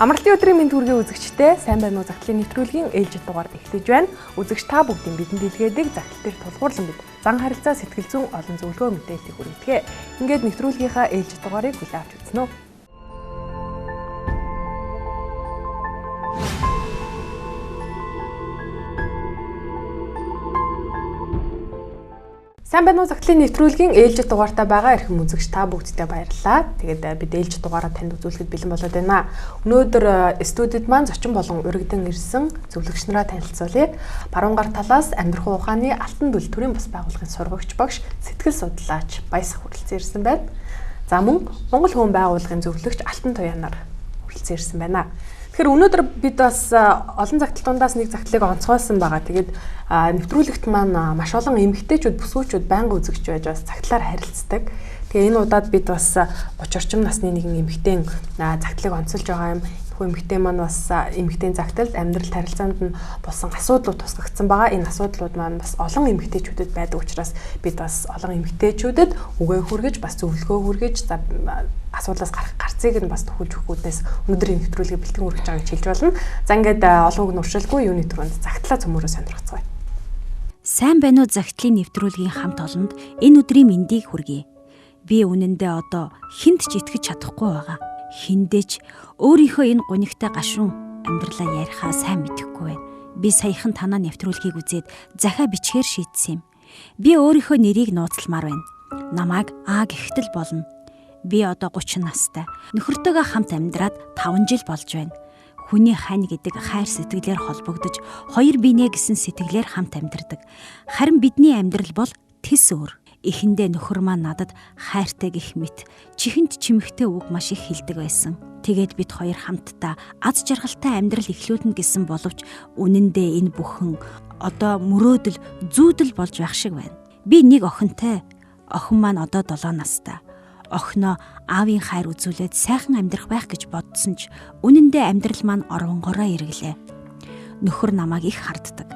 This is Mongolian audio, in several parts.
Амралтын өдрийн мэнд хүргэе үзэгчдээ, сайн байна уу загтлын нэвтрүүлгийн ээлжит дугаар эхлэж байна. Үзэгч та бүгдийн бидэнд илгээдэг загтал дээр тулгуурлан бид зан харилцаа, сэтгэл зүйн олон зөвлөгөө мэдээллийг хүргэдэг. Ингээд нэвтрүүлгийнхаа ээлжит дугаарыг хүлээн авч үзнэ үү. Сайн байна уу загтлын нэвтрүүлгийн ээлжит дугаартай байгаа эрхэм үзэгч та бүгдтэй баярлалаа. Тэгээд бид ээлжит дугаараа танд үзүүлэхэд бэлэн болоод байна. Өнөөдөр студид маань зочин болон урагдан ирсэн зөвлөгч нараа танилцуулъя. Баруун гар талаас амьдрах ухааны Алтан дүл төрийн бас байгууллагын сургагч багш, сэтгэл судлаач Баясах хүрэлцэн ирсэн байна. За мөн Монгол хүн байгууллагын зөвлөгч Алтан Туяанаар хүрэлцэн ирсэн байна. Тэгэхээр өнөөдөр бид бас олон загтал дундаас нэг загтлыг онцгойлсон байгаа. Тэгээд нэвтрүүлэгт маань маш олон эмэгтэйчүүд, бүсгүүчүүд байнга үзэгч байж бас загтлаар харилцдаг. Тэгээ энэ удаад бид бас 30 орчим насны нэгэн эмэгтэйн загтлыг онцолж байгаа юм. Энэхүү эмэгтэй маань бас эмэгтэйн загталд амьдрал харилцаанд нь болсон асуудлууд тусгагдсан байгаа. Энэ асуудлууд маань бас олон эмэгтэйчүүдэд байдаг учраас бид бас олон эмэгтэйчүүдэд үгээ хүргэж, бас зөвлөгөө хүргэж, за асуудлаас гарах гарцыг нь бас төхүүлж өгөх үүднээс өнөөдрийн нэвтрүүлгийг бэлтгэн хүргэж байгаа гэж хэлж болно. За ингээд олон үг нуршилгүй юуны түрүүнд загтлаа цөмөрөө сонирхцгаая. Сайн байна уу загтлын нэвтрүүлгийн хамт олонд энэ өдрийн мэндийг хүргэе. Би үнэндээ одоо хүнд ч итгэж чадахгүй байгаа. Хүндээ ч өөрийнхөө энэ гунигтай гашуун амьдралаа ярихаа сайн мэдэхгүй байна. Би саяхан танаа нэвтрүүлгийг үзээд захиа бичгээр шийдсэн юм. Би өөрийнхөө нэрийг нууцламаар байна. Намайг А гэхтэл болно. Би одоо 30 настай. Нөхөртөөгөө хамт амьдраад 5 жил болж байна. Хүний хань гэдэг хайр сэтгэлээр холбогдож хоёр бинэ гэсэн сэтгэлээр хамт амьдардаг. Харин бидний амьдрал бол тэс өөр. Эхэндээ нөхөр маань надад хайртай гэх мэт чихэнд чимэгтэй үг маш их хэлдэг байсан. Тэгээд бид хоёр хамтдаа аз жаргалтай амьдрал эхлүүлнэ гэсэн боловч үнэндээ энэ бүхэн одоо мөрөөдөл зүүдэл болж байх шиг байна. Би нэг охинтой. Охин маань одоо 7 настай. Охиноо аавын хайр үзүүлээд сайхан амьдрах байх гэж бодсон ч үнэндээ амьдрал маань орвонгороо эргэлээ. Нөхөр намайг их харддаг.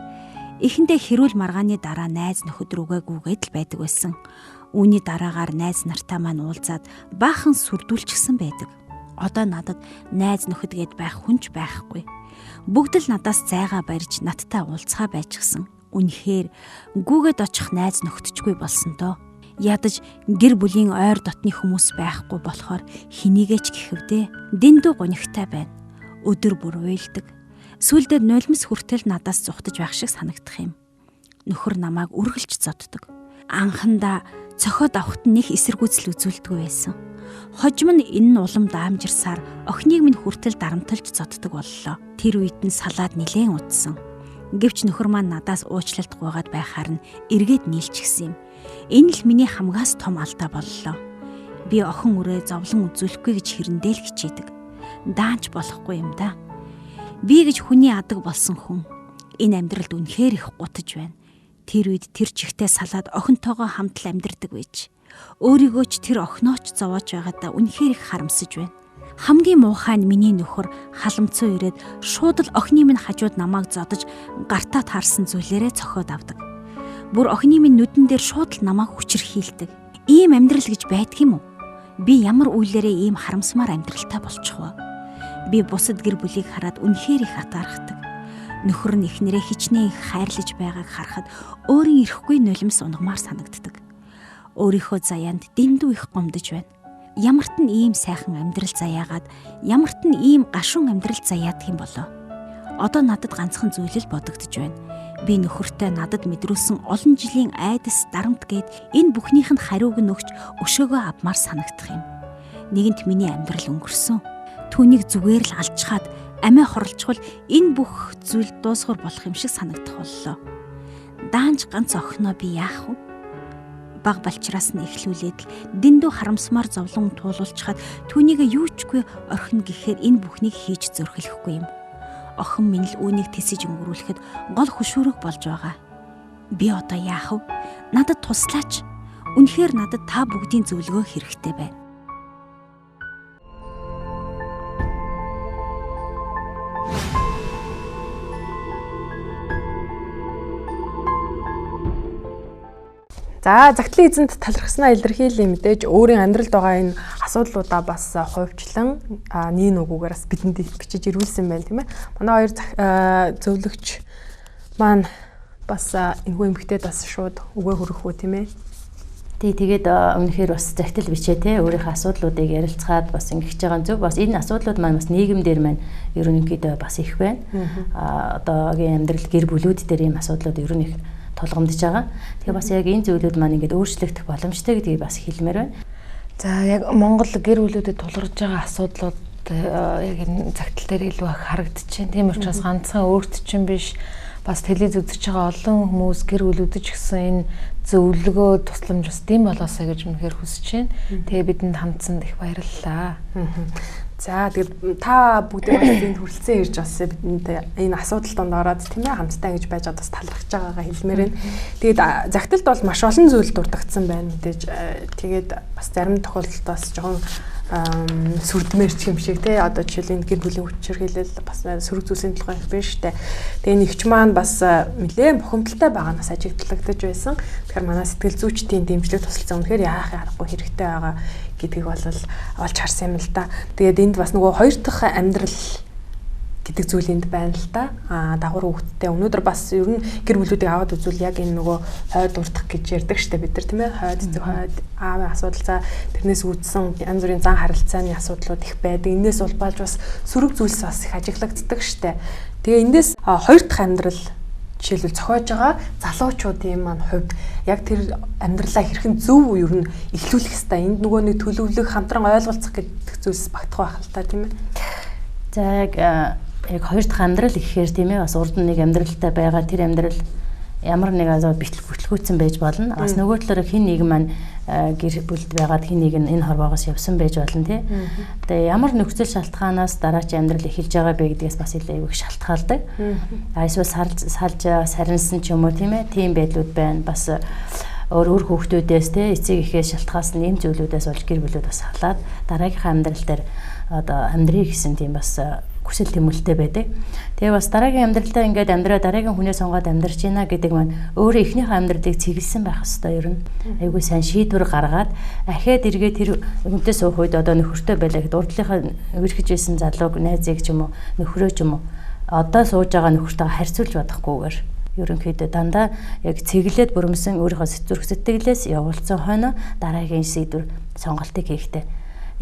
Эхэндээ хэрүүл маргааны дараа найз нөхөд рүүгээ гүгээд л байдаг байсан. Үүний дараагаар найз нартай маань уулзаад баахан сүрдүүлчихсэн байдаг. Одоо надад найз нөхөд гээд байх хүн ч байхгүй. Бүгд л надаас зайгаа барьж надтай уулзгаа байчихсан. Үнэхээр гүгээд очих найз нөхдөчгүй болсон доо. Ядаж гэр бүлийн ойр дотны хүмүүс байхгүй болохоор хэнийгээ ч гэхэвдээ. Дэндүү гунигтай байна. Өдөр бүр уйлдаг. Сүүлдээ нулимс хүртэл надаас зугтаж байх шиг санагдах юм. Нөхөр намайг үргэлж зоддог. Анхандаа цохиод авахт нэх эсэргүүцэл үзүүлдэггүй байсан. Хожим нь энэ нь улам даамжирсаар охиныг минь хүртэл дарамталж зоддог боллоо. Тэр үед нь салаад нилээн удсан. Гэвч нөхөр маань надаас уучлалт гуйгаад байхаар нь эргээд нийлчихсэн юм. Энэ л миний хамгаас том алдаа боллоо. Би охин үрээ зовлон үзүүлэхгүй гэж хэрэндээ л хичээдэг. Даанч болохгүй юм да. Би гэж хүний адаг болсон хүн энэ амьдралд үнэхээр их гутаж байна. Тэр үед тэр чихтэй салаад охинтойгоо хамт л амьдардаг байж. Өөрийгөө ч тэр охиноо ч зовоож байгаадаа үнэхээр их харамсаж байна. Хамгийн муухай нь миний нөхөр халамцуу ирээд шууд л охины минь хажууд намайг зодож гартаа таарсан зүйлээрээ цохиод авдаг. Бүр охины минь нүдэн дээр шууд л намайг хүчирхийлдэг. Ийм амьдрал гэж байдаг юм уу? Би ямар үйлээрээ ийм харамсмаар амьдралтай болчих вэ? Би бусад гэр бүлийг хараад үнэхээр их атаархдаг. Нөхөр нь эхнэрээ хичнээн их хайрлаж байгааг харахад өөрийн эрэхгүй нулимс унгамаар санагддаг. Өөрийнхөө заяанд дэндүү их гомдож байна. Ямарт нь ийм сайхан амьдрал заяагаад, ямарт нь ийм гашуун амьдрал заяадаг юм болоо. Одоо надад ганцхан зүйл л бодогдож байна. Би нөхөртэй надад мэдрүүлсэн олон жилийн айдас, дарамт гээд энэ бүхнийх нь хариуг нь өгч өшөөгөө авмаар санагдах юм. Нэгэнт миний амьдрал өнгөрсөн. Түүнийг зүгээр л алчхаад амиа хорлцвол энэ бүх зүйл дуусгар болох юм шиг санагдах боллоо. Даанч ганц охиноо би яах вэ? Баг балчраас нь эхлүүлээд л дэндүү харамсмаар зовлон туулуулчихад түүнийг юу чгүй орхино гэхээр энэ бүхнийг хийж зөрхөлөхгүй юм. Охин минь л үүнийг тэсэж өнгөрүүлэхэд гол хөшүүрэг болж байгаа. Би одоо яах вэ? Надад туслаач. Үнэхээр надад та бүгдийн зөвлөгөө хэрэгтэй байна. За, загтлын эзэнт талархснаа илэрхийлье, мэдээж өөрийн амьдралд байгаа энэ асуудлуудаа бас хувьчлан нийн үгүүгээр бас бидэнд бичиж ирүүлсэн байна, тийм ээ. Манай хоёр зөвлөгч маань бас энэхүү эмэгтэйд бас шууд үгээ хүргэх үү, тийм ээ. Тий, тэгээд үнэхээр бас загтал бичээ те, өөрийнхөө асуудлуудыг ярилцгаад бас ингэж байгаа нь зөв. Бас энэ асуудлууд маань бас нийгэм дээр маань ерөнхийдөө бас их байна. Одоогийн амьдрал, гэр бүлүүд дээр ийм асуудлууд ер нь их тулгамдж байгаа. Тэгээ бас яг энэ зүйлүүд маань ингээд өөрчлөгдөх боломжтой гэдгийг бас хэлмээр байна. За, яг Монгол гэр бүлүүдэд тулгарч байгаа асуудлууд яг энэ загтал дээр илүү их харагдчихээн. Тийм учраас ганцхан өөрт чинь биш, бас телевиз үзэж байгаа олон хүмүүс, гэр бүлүүдэд ч гэсэн энэ зөвлөгөө, тусламж бас тийм болоосой гэж үнэхээр хүсэж байна. Тэгээ бидэнд хандсанд их баярлалаа. За, тэгээд та бүгдээ бас энд хүрэлцэн ирж бас бидэнд энэ асуудал донд ороод, тийм ээ, хамтдаа ингэж байж бас талархаж байгаагаа хэлмээр байна. Тэгээд загталд бол маш олон зүйл дурдагдсан байна мэдээж. Тэгээд бас зарим тохиолдолд бас жоохон сүрдмээр ч юм шиг те, одоо жишээл энэ гэр бүлийн хүчирхийлэл, бас сөрөг зүйлсийн толгой их биш штэ. Тэгээ нэгч маань бас нэлээд бухимдалтай байгаа нас ажиглагдаж байсан. Тэгэхээр манай сэтгэл зүйчдийн дэмжлэг, тусалцаа үнэхээр яах аргагүй хэрэгтэй байгаа гэдгийг бол олж харсан юм л да. Тэгээд энд бас нөгөө хоёр дахь амьдрал гэдэг зүйл энд байна л да. Дагавар хүүхэдтэй өнөөдөр бас ер нь гэр бүлүүдийг аваад үзвэл яг энэ нөгөө хойд урдах гэж ярьдаг штэ бид нар, тийм ээ. Хойд, эцэг, хойд, аавын асуудал, за тэрнээс үүдсэн янз бүрийн зан харилцааны асуудлууд их байдаг. Энээс улбаалж бас сөрөг зүйлс бас их ажиглагддаг штэ. Тэгээ эндээс хоёр дахь амьдрал жишээлбэл зохиож байгаа залуучуудын маань хувьд яг тэр амьдралаа хэрхэн зөв ер нь эхлүүлэх хэвээр, энд нөгөө нэг төлөвлөх, хамтран ойлголцох гэдэг зүйлс багтах байх л та, тийм ээ. За, яг хоёр дахь амьдрал гэхээр, тийм ээ, бас урд нь нэг амьдралтай байгаа, тэр амьдрал ямар нэг бүтлгүүцсэн байж болно. Бас нөгөө талаараа хэн нэг маань гэр бүлд байгаад хэн нэг нь энэ хорвоогоос явсан байж болно, тий. Тэгээ ямар нөхцөл шалтгаанаас дараагийн амьдрал эхэлж байгаа бэ гэдгээс бас илүү их шалтгаалдаг. А эсвэл салж сарнсан ч юм уу, тийм ээ, тийм байдлууд байна. Бас өөр өөр хүүхдүүдээс те, эцэг эхээс шалтгаалсан ийм зүйлүүдээс болж гэр бүлүүд бас салаад дараагийнхаа амьдрал дээр одоо амьдрыг гэсэн тийм бас хүсэл тэмүүлэлтэй байдаг. Тэгээ бас дараагийн амьдралдаа ингээд амьдраа дараагийн хүнээ сонгоод амьдарч байна гэдэг маань өөрөө эхнийхээ амьдралыг цэглэсэн байх хэвээр, ер нь айгүй сайн шийдвэр гаргаад ахиад эргээ тэр хүнтэй суух үед одоо нөхөртэй байлаа гэхэд урдлынхаа үерхэж байсан залууг, найзыг ч юм уу, нөхрөө ч юм уу, одоо сууж байгаа нөхөртөө харьцуулж бодохгүйгээр ерөнхийдөө дандаа яг цэглээд бүрэмсэн өөрийнхөө зүрх сэтгэлээс явуулсан хойноо дараагийн шийдвэр сонголтыг хийхдээ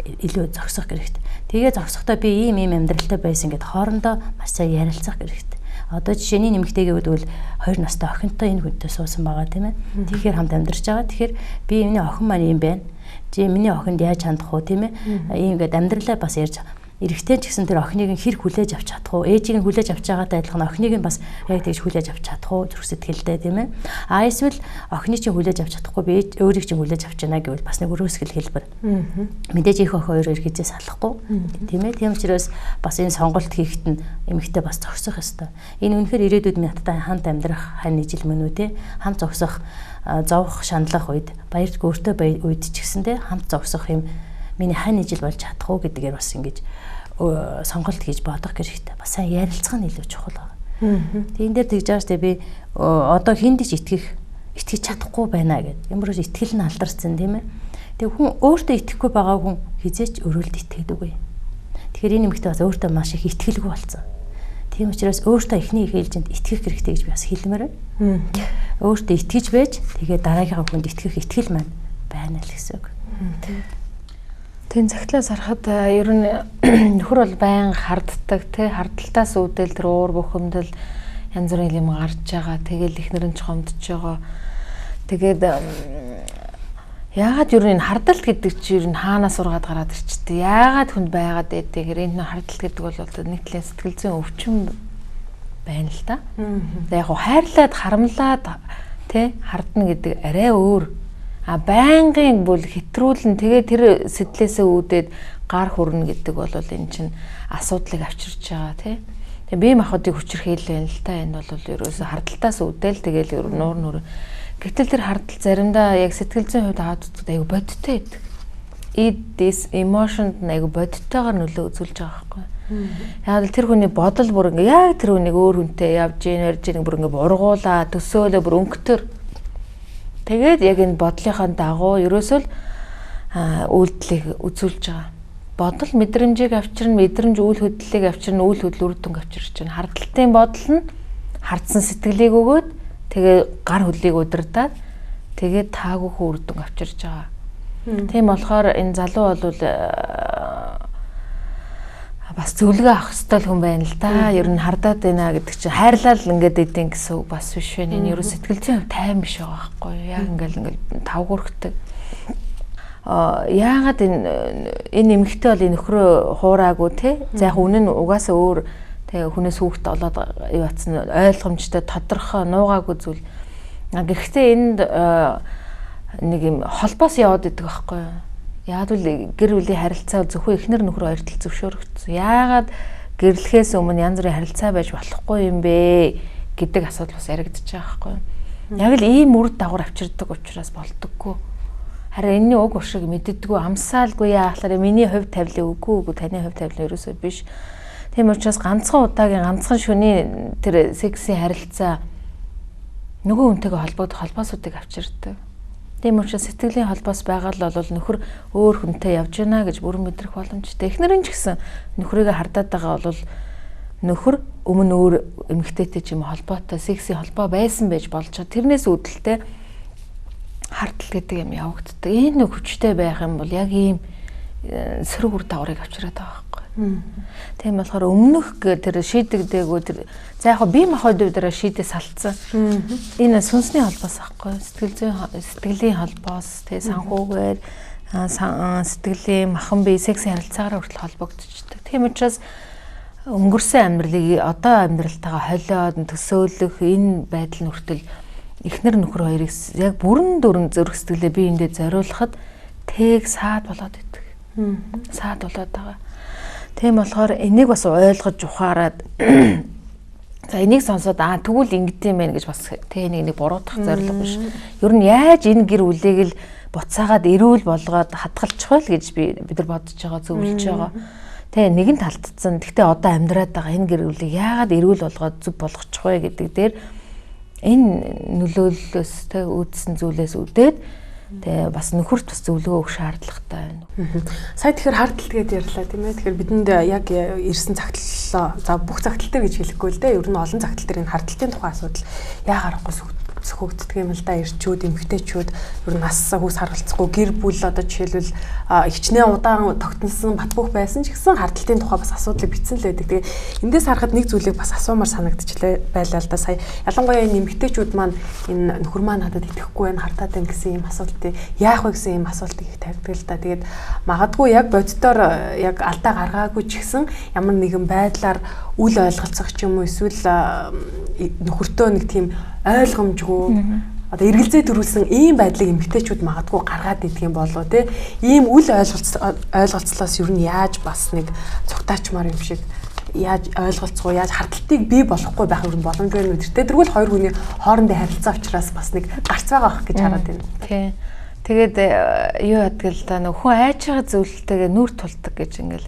илүү зогсох хэрэгтэй. Тэгээ зогсохдоо би ийм ийм амьдралтай байсан гэд хоорондоо маш сайн ярилцах хэрэгтэй. Одоо жишээний нэмэгтэйгээ өгвөл 2 настай охинтой энэ хүнтэй суусан байгаа, тийм ээ. Тэгэхээр хамт амьдарч байгаа. Тэгэхээр би миний охин маань ийм байна. Чи миний охинд яаж хандах уу, тийм ээ. Ийм гээд амьдралаа бас ярьж, эрэгтэй ч гэсэн тэр охиныг нь хэр хүлээж авч чадах уу? Ээжийг нь хүлээж авч байгаатай адилхан охиныг нь бас яг тэгж хүлээж авч чадах уу? Зүрх сэтгэлдээ, тийм ээ. А эсвэл охиныг чинь хүлээж авч чадахгүй, би өөрийг чинь хүлээж авч байна гэвэл бас нэг өрөөсгөл хэлбэр. Мэдээж их охин хоёр эргэжээ салахгүй, тийм ээ. Тийм учраас бас энэ сонголт хийхэд нь эмэгтэй бас зогсох ёстой. Энэ үнэхээр ирээдүйд надтай хамт амьдрах хань ижил мөн үү те? Хамт зогсох, зовх, шаналлах үед, баярт гөртэй үед ч гэсэн те, хамт зогсох юм миний хань ижил болж чадах уу гэдгээр бас ингэж сонголт хийж бодох хэрэгтэй. Бас сайн ярилцах нь илүү чухал байна. Тэгин дээр тэгж байгаа штэ, би одоо хүнд ч итгэж чадахгүй байна гэд. Ямар ч итгэл нь алдарсан, тийм ээ. Тэг хүн өөртөө итгэхгүй байгаа хүн хизээч өрөөлд итгээдэггүй. Тэгэхээр энэ эмэгтэй бас өөртөө маш их итгэлгүй болсон. Тийм учраас өөртөө эхний их ээлжинд итгэх хэрэгтэй гэж би бас хэлмээр байна. Өөртөө итгэж байж тэгээ дараагийнхаа хүнд итгэх итгэл маань байна л гэсэн үг. Тийм, цагтлаас харахад ер нь нөхөр бол байнга харддаг тий, хардталтаас үүдэл тэр уур бухимдал, янз бүрийн юм гарч байгаа. Тэгэл эхнэр нь ч гомдож байгаа. Тэгээд яагаад ер нь энэ хардалт гэдэг чи ер нь хаанаас сургаад гараад ирчтэй? Яагаад хүнд байгаад байдгийг, энэ хардалт гэдэг бол нэг талын сэтгэл зүйн өвчин байна л да. Тэгээ яг хайрлаад харамлаад тий хардна гэдэг арай өөр. А байнгын бол хэтрүүлэн тэгээ тэр сэтлээсээ үүдээд гар хүрнэ гэдэг бол энэ чинь асуудлыг авчирч байгаа тий. Тэгээ бие махбодыг хүчирхийлэл байна л та. Энэ бол ерөөсө хардталтаас үүдэл тэгэл нуур нүр. Гэтэл тэр хардтал заримдаа яг сэтгэл зүйн хувьд аваад үзэхэд айгу бодиттой байдаг. Ид this emotion-д айгу бодиттойгоор нөлөө үзүүлж байгаа байхгүй. Яг л тэр хүний бодол бүр ингээ яг тэр хүнийг өөр хүнтэй явж гин ярьж гин бүр ингээ бургуулаа төсөөлөө бүр өнгөтөр. Тэгээд яг энэ бодлынхаа дагуу ерөөсөө л үйлдэлийг үзүүлж байгаа. Бодол мэдрэмжийг авчирна, мэдрэмж үйл хөдлөлийг авчирна, үйл хөдлөл үр дүнг авчирч байна. Хардталтын бодол нь хардсан сэтгэлийг өгөөд тэгээ гар хөлийг удирдаад тэгээд таагүй хүү үр дүнг авчирч байгаа. Тийм болохоор энэ залуу бол бас зөвлөгөө авах ёстой л хүн байна л да. Ер нь хардаад байна гэдэг чинь хайрлал ингээд идэв гэсэн үг бас биш вэ. Энэ ерөө сэтгэл зүйн хувь тайван биш байгаа байхгүй юу? Яг ингээл тавгуурхдаг. Яагаад энэ эмэгтэй бол энэ нөхрөө хуураагүй те? За яг үнэн нь угаасаа өөр те хүнээс хүүхэд олоод юу атсан ойлгомжтой тодорхой нуугаагүй зүйл. Гэхдээ энд нэг юм холбоос яваад идэг байхгүй юу? Яг л гэр бүлийн харилцаа зөвхөн эхнэр нөхөр хоёр тал зөвшөөрөгдсөн. Яагаад гэрлэхээс өмнө янз бүрийн харилцаа байж болохгүй юм бэ гэдэг асуудал бас яригдчих байгаа байхгүй юу? Яг л ийм үр дагавар авчирдаг учраас болдоггүй. Харин энэний уг уршиг мэддэггүй, амсаалгүй яахлаар миний хувь тавилын үгүй таны хувь тавилын ерөөсөө биш. Тийм учраас ганцхан удаагийн ганцхан шөнийн тэр сексийн харилцаа нөгөө хүнтэйгээ холбогдох холбоосуудыг авчирдаг. Тийм учраас сэтгэлийн холбоос байгаа л бол нөхөр өөр хүнтэй явж байна гэж бүрэн мэдрэх боломжтой. Эхнэр нь ч гэсэн нөхрийгөө хардаад байгаа бол нөхөр өмнө өөр эмэгтэйтэй ч юм холбоотой сексийн холбоо байсан байж болж байгаа. Тэрнээс үүдэлтэй хардтал гэдэг юм явагддаг. Энэ нэг хүчтэй байх юм бол яг ийм сөрөг үр дагаврыг авчираад байгаа байхгүй. Тийм болохоор өмнөх тэр шийдэгдээгүй тэр за яг бие махбод дээр шийдээ салцсан. Энэ сүнсний холбоос байхгүй. Сэтгэл зүйн сэтгэлийн холбоос тэ санхүүгээр сэтгэлийн махан бие сексийн харилцаагаар хүртэл холбогдчихдаг. Тийм учраас өнгөрсөн амьдралыг одоо амьдралтайгаа холиод төсөөлөх энэ байдал нь хүртэл эхнэр нөхөр хоёрыг яг бүрэн дүрэн зүрх сэтгэлээ бие биендээ зориулахад тэг саад болоод идэг. Саад болоод байгаа. Тийм болохоор энийг бас ойлгож ухаарад за энийг сонсоод тэгвэл ингэдэм байх гэж бас тэ нэг буруутгах зорилго биш. Ер нь яаж энэ гэр бүлийг л буцаагаад эрүүл болгоод хадгалчих вэ гэж бид нар бодож байгаа, зөвлөж байгаа. Тэ нэгэн талдсан. Гэхдээ одоо амьдраад байгаа энэ гэр бүлийг яагаад эрүүл болгоод зөв болгочих вэ гэдэг дээр энэ нөлөөллөөс тэ үүдсэн зүйлээс үүдээд тэгээ бас нөхөрт бас зөвлөгөө өгөх шаардлагатай байна. Сая тэгэхээр хардталт гэдээ ярьлаа тийм ээ. Тэгэхээр бидэнд яг ирсэн цагтлаа за бүх цагтл дээр гэж хэлэхгүй л дээ. Ер нь олон цагтл дээр энэ хардталтын тухай асуудал яа гарахгүй сөхөгддөг юм л да. Эрчүүд, эмэгтэйчүүд ер нь нас хүүс харгалцахгүй гэр бүл одоо жишээлбэл хичнээн удаан тогтносон бат бөх байсан ч гэсэн хардталтын тухай бас асуудлыг бичсэн л байдаг. Тэгээ эндээс харахад нэг зүйлийг бас асуумар санагдчихлаа байлаа л да. Сая ялангуяа энэ эмэгтэйчүүд маань энэ нөхөр маань надад итгэхгүй байна, хардаад байна гэсэн ийм асуултыг яах вэ гэсэн ийм асуултыг их тавьдаг л да. Тэгээд магадгүй яг боддоор яг алдаа гаргаагүй ч гэсэн ямар нэгэн байдлаар үл ойлголцох ч юм уу эсвэл нөхөртөө нэг тийм ойлгомжгүй одоо эргэлзээ төрүүлсэн ийм байдлыг эмэгтэйчүүд магадгүй гаргаад идэх юм болоо те ийм үл ойлголцлоос ер нь яаж бас нэг цугтаачмаар юм шиг яаж ойлголцох уу, яаж хардталтыг бий болохгүй байх юм боломж байна үү? Тэртээ тэргүүл хоёр хүний хоорондын харилцаа учраас бас нэг гарц байгаа ах гэж хараад байна. Тий. Тэгээд юу яддаг л да нөх хүн айж байгаа зүйлтэйгээ нүр тулдаг гэж ингээл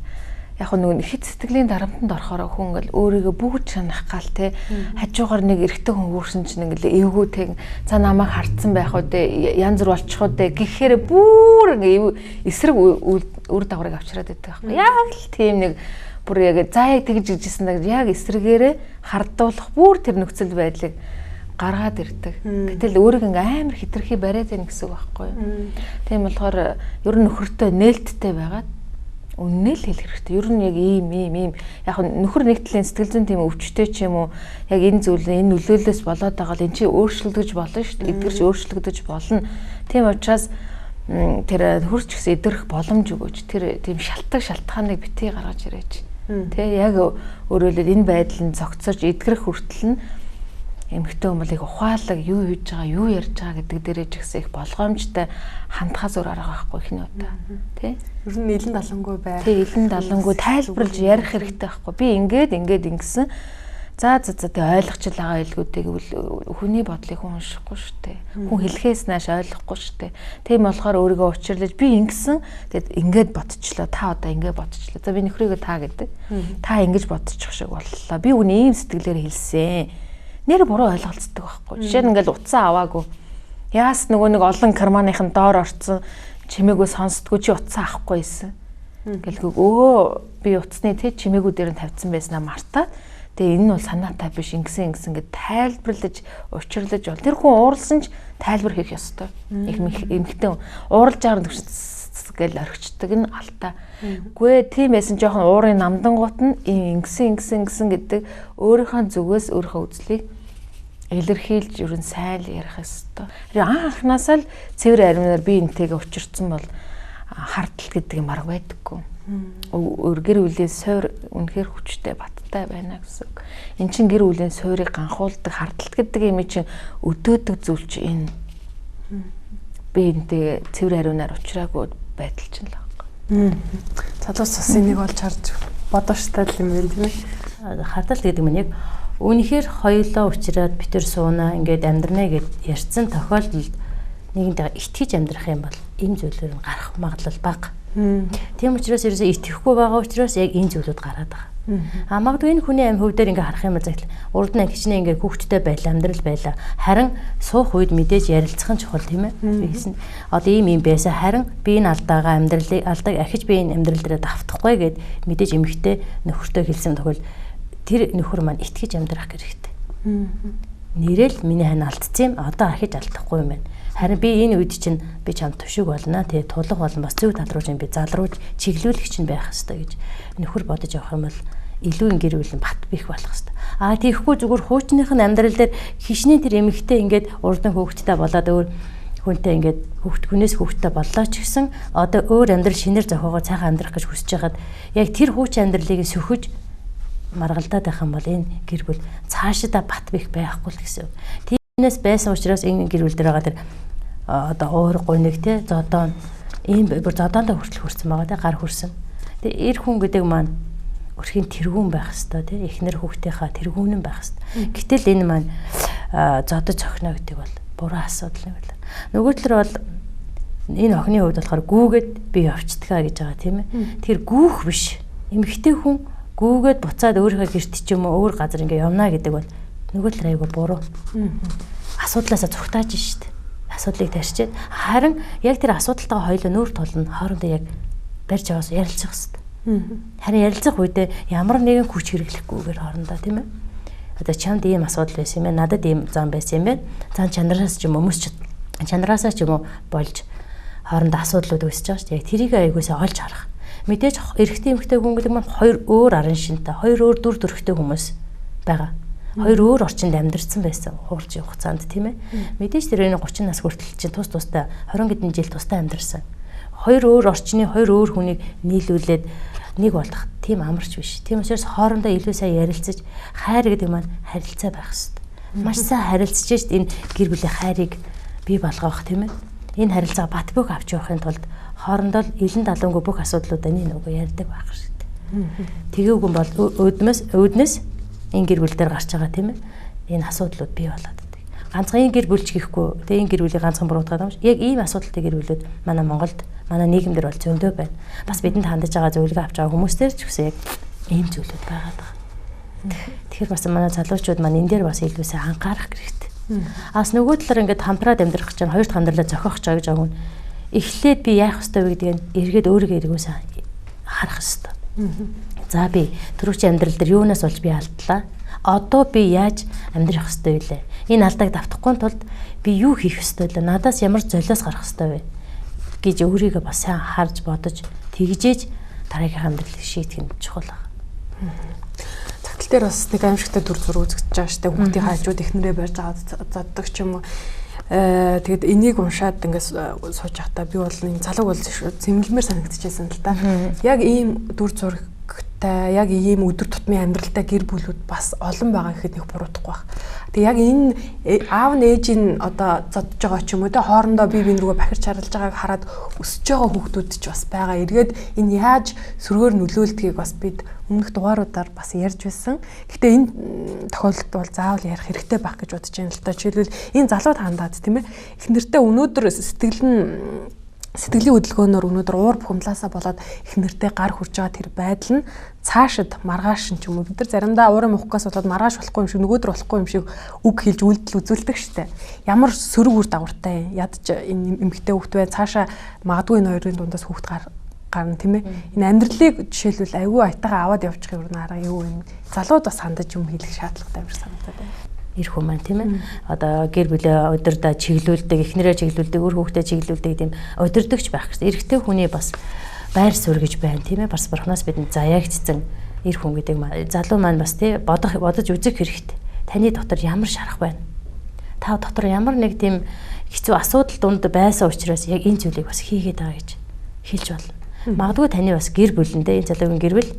яг нөгөө хит сэтгэлийн дарамтанд орохоор хүн ингээл өөрийгөө бүгд шанах гал те хажуугаар нэг эрэгтэй хүн хүүрсэн чинь ингээл эвгүй те за намайг хардсан байх үү те янз бүр болчих уу те гэхээр бүр ингээ эсрэг үр дагаврыг авчираад байдаг байхгүй. Яг л тийм нэг бүр яг за яг тэгж гэжсэн яг эсрэгээрээ хардуулах бүр тэр нөхцөл байдлыг гаргаад ирдэг. Гэтэл өөрийг ингээ амар хитрхи бариад байна гэсэн үг байхгүй юу. Тийм болохоор ер нь нөхөртөө нээлттэй байгаад үннээ л хэлэх хэрэгтэй. Ер нь яг ийм яг нөхөр нэг талын сэтгэл зүйн тийм өвчтэй ч юм уу яг энэ зүйл энэ нөлөөллөөс болоод байгаа л эн чинь өөрчлөгдөж болно шүү дээ. Эдгэрч өөрчлөгдөж болно. Тийм учраас тэр нөхөр ч гэсэн эдгэрэх боломж өгөөч. Тэр тийм шалтгааныг битгий гаргаж ирээч. Тэ яг өөрөөр энэ байдал нь зогцож эдгэрэх хүртэл нь эмэгтэй хүмүүс их ухаалаг юу хийж байгаа, юу ярьж байгаа гэдэг дээрээ ч гэсэн их болгоомжтой хандхаас өөр арга байхгүй ихний удаа. Тэ? Ер нь илэн далангүй бай. Тэ, илэн далангүй тайлбарлаж ярих хэрэгтэй байхгүй. Би ингээд ингэсэн. За тэг ойлгочлаа байгаа илгүүдийг хүний бодлыг хүн уншихгүй шүү дээ. Хүн хэлхээс нааш ойлгохгүй шүү дээ. Тийм болохоор өөрийгөө учирлаж би ингэсэн тэгэд ингээд бодчихлоо. Та одоо ингээд бодчихлоо. За би нөхрийгөө та гэдэг. Та ингэж бодчих шиг боллоо. Би үний ийм сэтгэлээр хэлсэн. Нэр буруу ойлголцдог байхгүй. Жишээ нь ингээл утсаа аваагүй. Яас нөгөө нэг олон карманыхын доор орцсон чимээгөө сонсдгоо чи утсаа авахгүй байсан. Гэлгүй өө би утасны тий чимээгүү дээр нь тавьсан байснаа мартаад тэгээ энэ нь бол санаатай биш ингэсэн ингэсэн гэд тайлбарлаж учирлаж бол тэр хүн ууралсан ч тайлбар хийх ёстой. Их эмхтэн ууралж байгаа гэл орхичдаг нь алдаа. Үгүй тийм байсан жоохон уурын намдангуут нь ингэсэн ингэсэн ингэсэн гэдэг өөрийнхөө зүгээс өөрийнхөө үзлийг илэрхийлж ер нь сайн л ярих ёстой. Тэр анхнаасаа л цэвэр аримнаар би энтэйгээ учирсан бол хардтал гэдэг юм арга байдаггүй. Гэр бүлийн суур үнэхээр хүчтэй баттай байна гэсэн үг. Эн чин гэр бүлийн суурийг ганхуулдаг хардталт гэдэг юм чинь өдөөдөг зүйл чи энэ. Би энтэйгээ цэвэр ариунаар учраагүй байдал чинь л байна. Залуус бас энийг олж харж бодооштай л юм байна тийм ээ. Хардталт гэдэг нь яг үнэхээр хоёулаа учраад битэр сууна ингээд амьдрна гэд ярьсан тохиолдолд нийгэмдээ итгэж амьдрах юм бол энэ зүйлээр нь гарах магадлал бага. Тийм учраас ерөөсөө итгэхгүй байгаа учраас яг энэ зүйлүүд гараад байгаа. А магадгүй энэ хүний амь хөв дээр ингээ харах юм бол урд нь хичнээн ингээ хүүхдтэй байлаа, амьдрал байлаа. Харин суух үед мэдээж ярилцах нь чухал тийм ээ. Би хэлсэн. Одоо ийм юм байсан. Харин би энэ алдаагаа амьдралыг алдааг ахиж би энэ амьдрал дээр давтахгүй гэд мэдээж эмэгтэй нөхөртөө хэлсэн тохиол тэр нөхөр маань итгэж амьдрах хэрэгтэй. Нэрэл миний хань алдсан юм. Одоо ахиж алдахгүй юм байна. Харин би энэ үед чинь би чам тушиг болно тий тулах болно бас зөв тал руу чинь би залруулж чиглүүлэх чинь байх ёстой гэж нөхөр бодож явах юм бол илүү гэр бүл нь бат бих болох ёстой. Аа тийхгүй зүгээр хуучных нь амьдрал дээр хишний тэр эмэгтэй ингээд урдан хөөгчтэй болоод өөр хүнтэй ингээд хүүхд хүнээс хүүхдтэй боллоо ч гэсэн одоо өөр амьдрал шинээр зохиогоо сайхан амьдрах гэж хүсэж байхад яг тэр хуучин амьдралыг сөхөж маргалдаад байх юм бол энэ гэр бүл цаашдаа бат бих байхгүй л гэсэн үг. Тиймээс байсан учраас энэ гэр бүл дээр байгаа тэр одоо уур гуниг те зодоон ийм бүр зодоондоо хүртэл хүрсэн байгаа те гар хүрсэн. Тэгээ эр хүн гэдэг маань өрхийн тэргүүн байх хэвээр те эхнэр хүүхдийнхаа тэргүүнэн байх хэвээр. Гэтэл энэ маань зодож цохино гэдэг бол буруу асуудал юм байна. Нөгөө талаар бол энэ охины хувьд болохоор гүүгээд би явцдгаа гэж байгаа тийм ээ. Тэр гүүх биш. Эмэгтэй хүн гүүгээд буцаад өөрийнхөө гэрт ч юм уу өөр газар ингээ явна гэдэг бол нөгөө талаар айгүй буруу. Асуудлаасаа зүгтааж штт. Асуудлыг тарьчиад харин яг тэр асуудалтайгаа хоёулаа нүүр тулна хоорондоо яг барьж аваас ярилцах хэрэгтэй. Харин ярилцах үедээ ямар нэгэн хүч хэрэглэхгүйгээр хоорондоо тийм ээ. Одоо чамд ийм асуудал байсан юм байна, надад ийм зам байсан юм байна. Зан чанараас ч юм уу өмс чанараасаа ч юм уу болж хоорондоо асуудлууд үүсэж байгаа шүү дээ. Яг тэрийг аягуулсаа олж харах. Мэдээж эрэгтэй эмэгтэй хүн гэдэг маань хоёр өөр арын шинтэй, хоёр өөр дүр төрхтэй хүмүүс байгаа. Хоёр өөр орчинд амьдарсан байсан хуурч хугацаанд тийм ээ. Мэдээж тэр энэ 30 нас хүртэл чинь тус тустай 20 хэдэн жил тустай амьдарсан. Хоёр өөр орчны хоёр өөр хүнийг нийлүүлээд нэг болох тийм амарч биш. Тийм учраас хоорондоо илүү сайн ярилцаж хайр гэдэг маань харилцаа байх хэрэгтэй. Маш сайн харилцаж шít энэ гэр бүлийн хайрыг бий болгоох тийм ээ. Энэ харилцаа бат бөх авч явахын тулд хоорондоо илэн далангүй бүх асуудлуудаа нэг нөгөө ярьдаг байх хэрэгтэй. Тэгээгүй бол өөднөөс энэ гэр бүл дээр гарч байгаа тийм ээ. Энэ асуудлууд бий болоод байдаг. Ганцхан энэ гэр бүлч гэхгүй, тэгээ энэ гэр бүлийг ганцхан буруутгаад юм шиг. Яг ийм асуудалтай гэр бүлүүд манай Монголд, манай нийгэмдэр бол зөндөө байна. Бас бидэнд хандаж байгаа зөвлөгөө авч байгаа хүмүүстэр ч гэсэн яг ийм зүйлүүд байгаад байгаа. Тэгэхээр бас манай залуучууд маань энэ дээр бас илүү сайн анхаарах хэрэгтэй. Аас нөгөө талаар ингээд хамтраад амьдрах гэж хоёр дахь амьдралаа зохиох гэж байгаа гэж байгаа хүн эхлээд би яах ёстой вэ гэдгийг эргээд өөрийгөө эргүүсэн харах ёстой. За би түрүүчийн амьдрал дээр юунаас болж би алдлаа? Одоо би яаж амьдрах ёстой вэ? Энэ алдааг давтахгүй тулд би юу хийх ёстой вэ? Надаас ямар золиос гарах ёстой вэ? гэж өөрийгөө бас сайн харж бодож тэгжээж дараагийн амьдралыг шийдэх нь чухал байна. Цагтл дээр бас нэг аимшигтай дүр зураг үзэгдэж байгаа штэ. Хүүхдийн хажууд эхнэрээ барьж аваад зоддог ч юм уу. Тэгээд энийг уншаад ингээд сууж байхдаа би бол энэ залууг бол зэмлэмээр санагдчихсан л да. Яг ийм дүр зурагтай, яг ийм өдөр тутмын амьдралтай гэр бүлүүд бас олон байгаа гэхэд нэг буруутахгүй байх. Тэгээ яг энэ аав нь ээж нь одоо зодж байгаа ч юм уу те хоорондоо бие биен рүүгээ бахирч харалж байгааг хараад өсөж байгаа хүүхдүүд ч бас байгаа. Эргээд энэ яаж сөргөөр нөлөөлдгийг бас бид өмнөх дугааруудаар бас ярьж байсан. Гэхдээ энэ тохиолдолд бол заавал ярих хэрэгтэй байх гэж бодож байна л да. Жишээлбэл энэ залууд хандаад тийм ээ. Эхнэртээ өнөөдөр сэтгэл нь Сэтгэлийн хөдөлгөөнөөр өнөөдөр уур бухимдлаасаа болоод их нэртэй гар хүрж байгаа тэр байдал нь цаашид маргааш нь ч юм уу бид нар заримдаа уурын мухгаас болоод маргааш болохгүй юм шиг нөгөөдөр болохгүй юм шиг үг хэлж үйлдэл үзүүлдэг штэ. Ямар сөрөг үр дагавартай ядч энэ эмэгтэй хүүхд бай цаашаа магадгүй энэ хоёрын дундаас хүүхд гарна тийм ээ. Энэ амьдралыг жишээлбэл айгүй аятайгаа аваад явчих юм арга юу юм. Залууд бас хандаж юм хэлэх шаардлагатай юм шиг санагдаад байна. Эр хүн маань тийм ээ. Одоо гэр бүлээ удирдаа чиглүүлдэг, эхнэрээ чиглүүлдэг, үр хүүхдээ чиглүүлдэг тийм удирдахч байх гэсэн. Эрэгтэй хүний бас байр суурь гэж байна тийм ээ. Бас бурхнаас бидэнд заяагдсан эр хүн гэдэг залуу маань бас тий бодож үзэх хэрэгтэй. Таны дотор ямар шарах байна? Та дотор ямар нэг тийм хэцүү асуудал дунд байсан учраас яг энэ зүйлийг бас хийгээд байгаа гэж хэлж болно. Магадгүй таны бас гэр бүлэндээ энэ залуугийн гэр бүл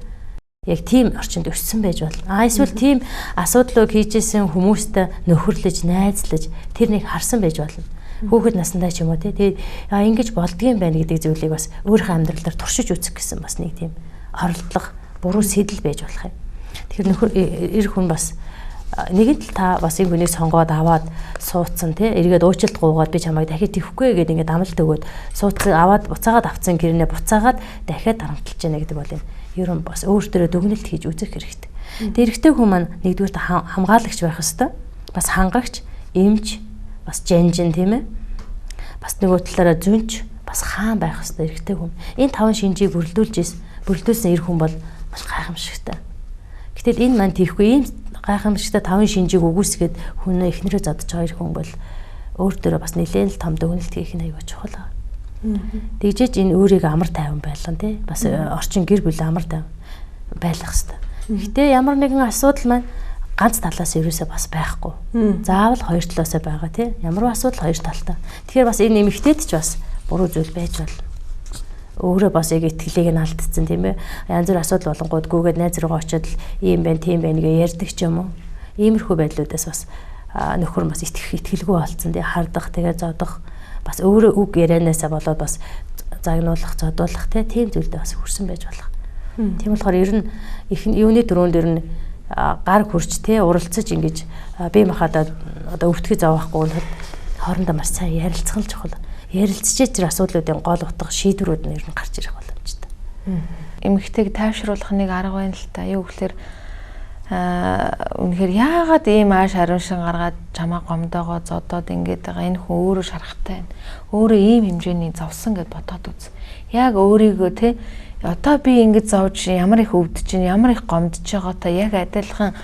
яг тийм орчинд өссөн байж болно. А эсвэл тийм асуудлыг хийжсэн хүмүүстэй нөхөрлөж, найзлаж тэрнийг харсан байж болно. Хүүхэд насандаа ч юм уу тий. Тэгээд ингэж болдгийм байна гэдэг зүйлийг бас өөрийнхөө амьдралаар туршиж үзэх гэсэн бас нэг тийм оролдлого, буруу сэтэл байж болох юм. Тэгэхээр нөхөр эр хүн бас нэгэн тал та бас энэ хүнийг сонгоод аваад суудсан тий. Эргээд уучлалт гуйгаад би чамайг дахиж тэвхгүй гэдэг ингээд амлалт өгөөд суудсан аваад буцаагаад авцсан гэрнээ буцаагаад дахиад дарамтлж яана гэдэг бол юм. Ер нь бас өөртөө дүгнэлт хийж үзэх хэрэгтэй. Тэгээ эрэгтэй хүн маань нэгдүгээрт хамгаалагч байх ёстой. Бас хангагч, эмч, бас жанжин тийм ээ. Бас нөгөө талаараа зүнч, бас хаан байх ёстой эрэгтэй хүн. Энэ таван шинжийг бүрэлдүүлсэн эр хүн бол маш гайхамшигтай. Гэтэл энэ маань тийхгүй ийм гайхамшигтай таван шинжийг үгүйсгээд хүн эхнэрээ зодож байгаа эр хүн бол өөртөө бас нэлээд л том дүгнэлт хийх нь аюул чухал байна. Тэгжээж энэ өөрийгөө амар тайван байлгана тий. Бас орчин гэр бүл амар тайван байлгах хэрэгтэй. Гэхдээ ямар нэгэн асуудал маань ганц талаас ерөөсөө бас байхгүй. Заавал хоёр талаасаа байгаа тий. Ямар асуудал хоёр талтай. Тэгэхээр бас энэ эмэгтэйд ч бас буруу зүйл байж болно. Өөрөө бас яг итгэлийг нь алдсан тийм ээ. Янз бүр асуудал болонгууд гүгээд найз руугаа очиод л ийм байна, тийм байна гэж ярьдаг ч юм уу. Иймэрхүү байдлуудаас бас нөхөр бас итгэлгүй болцсон тий. Хардах, тэгээ зодох бас өөрөө үг ярианаасаа болоод бас загнуулах, зодуулах тийм зүйлдээ бас хүрсэн байж болох. Тийм болохоор ер нь их юуны дөрөөнд ер нь гар хурж те уралцаж ингэж бие махбодоо одоо өвтгий зовохгүй нь хоорондоо маш сайн ярилцах нь чухал. Ярилцчихээ тэр асуудлуудын гол утга шийдвэрүүд нь ер нь гарч ирэх боломжтой. Эмэгтэйг тайвшруулах нэг арга байна л та. Юу гэхээр үнэхээр яагаад ийм ааш хариуншин гаргаад чамаа гомдоогоо зодоод ингээд байгаа энэ хүн өөрөө шарахтай байна. Өөрөө ийм хэмжээний зовсон гэд бодоод үз. Яг өөрийгөө те одоо би ингэж зовж ямар их өвдөж чинь ямар их гомдож байгаа та яг адилхан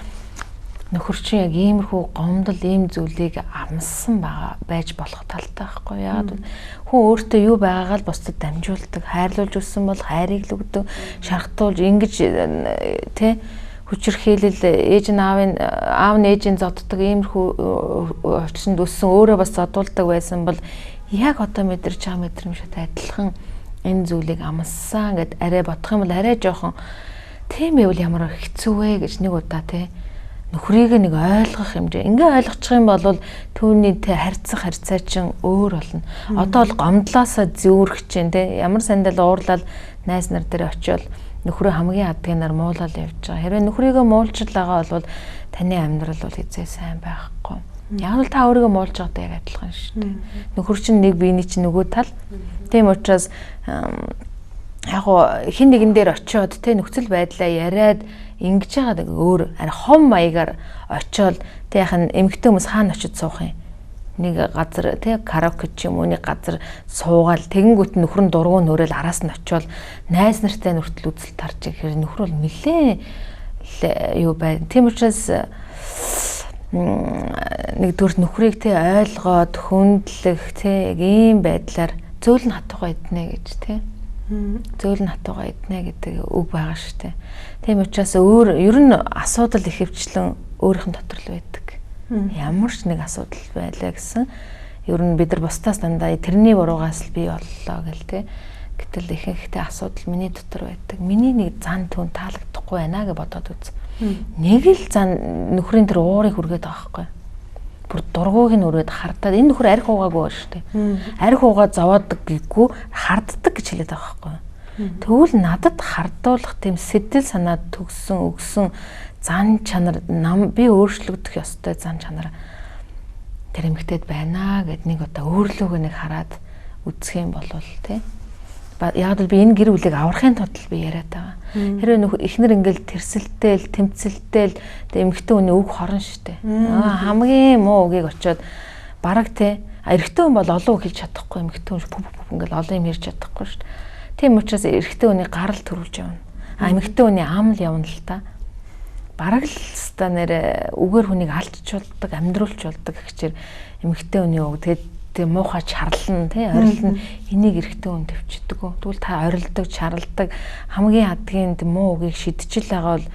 нөхөр чинь яг иймэрхүү гомдол ийм зүйлийг амссан байгаа байж болох талтай байхгүй яагаад хүн өөртөө юу байгаагаа л бусдад дамжуулдаг, хайрлуулж өссөн бол хайрыг л өгдөг, шархтуулж ингэж те хүчирхийлэл ээж нь аав нь ээжийн зоддог иймэрхүү орчинд өссөн өөрөө бас зодуулдаг байсан бол яг одоо мэдэрч байгаа мэдрэмжтэй адилхан энэ зүйлийг амссан гэд арай бодох юм бол арай жоохон тийм байвал ямар хэцүү вэ гэж нэг удаа те нөхрийг нэг ойлгох хэмжээ. Ингээ ойлгочих юм бол түүний те харьцах харьцаа чинь өөр болно. Одоо бол гомдлоосоо зүүрэх чинь те ямар сандал уурлал найз нар дээр очиод нөхрөө хамгийн адгийнаар муулал явж байгаа. Хэрвээ нөхрийгөө муулж л байгаа бол таны амьдрал бол хэзээ сайн байхгүй. Яг л та өөрийгөө муулж байгаатай яг адилхан шүү дээ. Нөхөр чинь нэг биений чинь нөгөө тал. Тийм учраас яг хин нэгэн дээр очиод те нөхцөл байдлаа яриад ингэж байгаа өөр арай хом маягаар очиод те яг эмэгтэй хүмүүс хаана очиж суух юм? Нэг газар тий караоке ч юм уу нэг газар суугаал тэгэнгүүт нөхөр нь дургуун нөрөөл араас нь очиод найз нартай нүртэл үзэл тарж ихээр нөхөр бол нэлээ юу байна. Тийм учраас нэгдүгээр нөхрийг тий ойлгоод хүндлэх тий яг ийм байдлаар зөөл нь хатууга иднэ гэж тий. Зөөл нь хатууга иднэ гэдэг үг байгаа шүү дээ. Тийм учраас өөр ер нь асуудал ихэвчлэн өөрийнх нь дотор л байдаг. Ямар ч нэг асуудал байлаа гэсэн ер нь бид нар бусдаас дандаа тэрний буруугаас л бий боллоо гэл те. Гэтэл ихэнхдээ асуудал миний дотор байдаг. Миний нэг зан түн таалагдахгүй байна гэж бодоод үз. Нэг л зан нөхрийн тэр уурыг хүргээд байгаа байхгүй. Бүр дургуйг нь өрөөд хардаад энэ нөхөр арх уугаагүй шүү дээ. Арх уугаа зовоодог гээгүй харддаг гэж хэлээд байгаа байхгүй. Тэгвэл надад хардуулах тийм сэтэл санаа төгссөн өгсөн зан чанар нам би өөрчлөгдөх ёстой зан чанар тэр эмэгтэйд байна гэд нэг удаа өөрлөгөө нэг хараад үзэх юм бол тий. Яг л би энэ гэр бүлийг аврахын тулд би яриад байгаа. Хэрвээ нөх эхнэр ингээл тэрсэлтэл, тэмцэлтэл эмэгтэй хүний үг хорон штэ. Хамгийн муу үгийг очиод бараг тий. Эрэгтэй хүн бол олон үг хэлж чадахгүй, эмэгтэй хүн пүп пүп ингээл олон юм ярьж чадахгүй штэ. Тийм учраас эрэгтэй хүний гарал төрүүлж явна. А эмэгтэй хүний ам л явна л та. Бараг л ста нэр үгээр хүнийг алдчихулдаг, амьдруулчихулдаг гэхчээр эмэгтэй хүний үг тэгээд тэг муухай чарлна тий орилно, энийг эрэгтэй хүн төвчдөг. Тэгвэл та орилдог, чарладаг хамгийн адгийн муу үгийг шидчихэл байгаа бол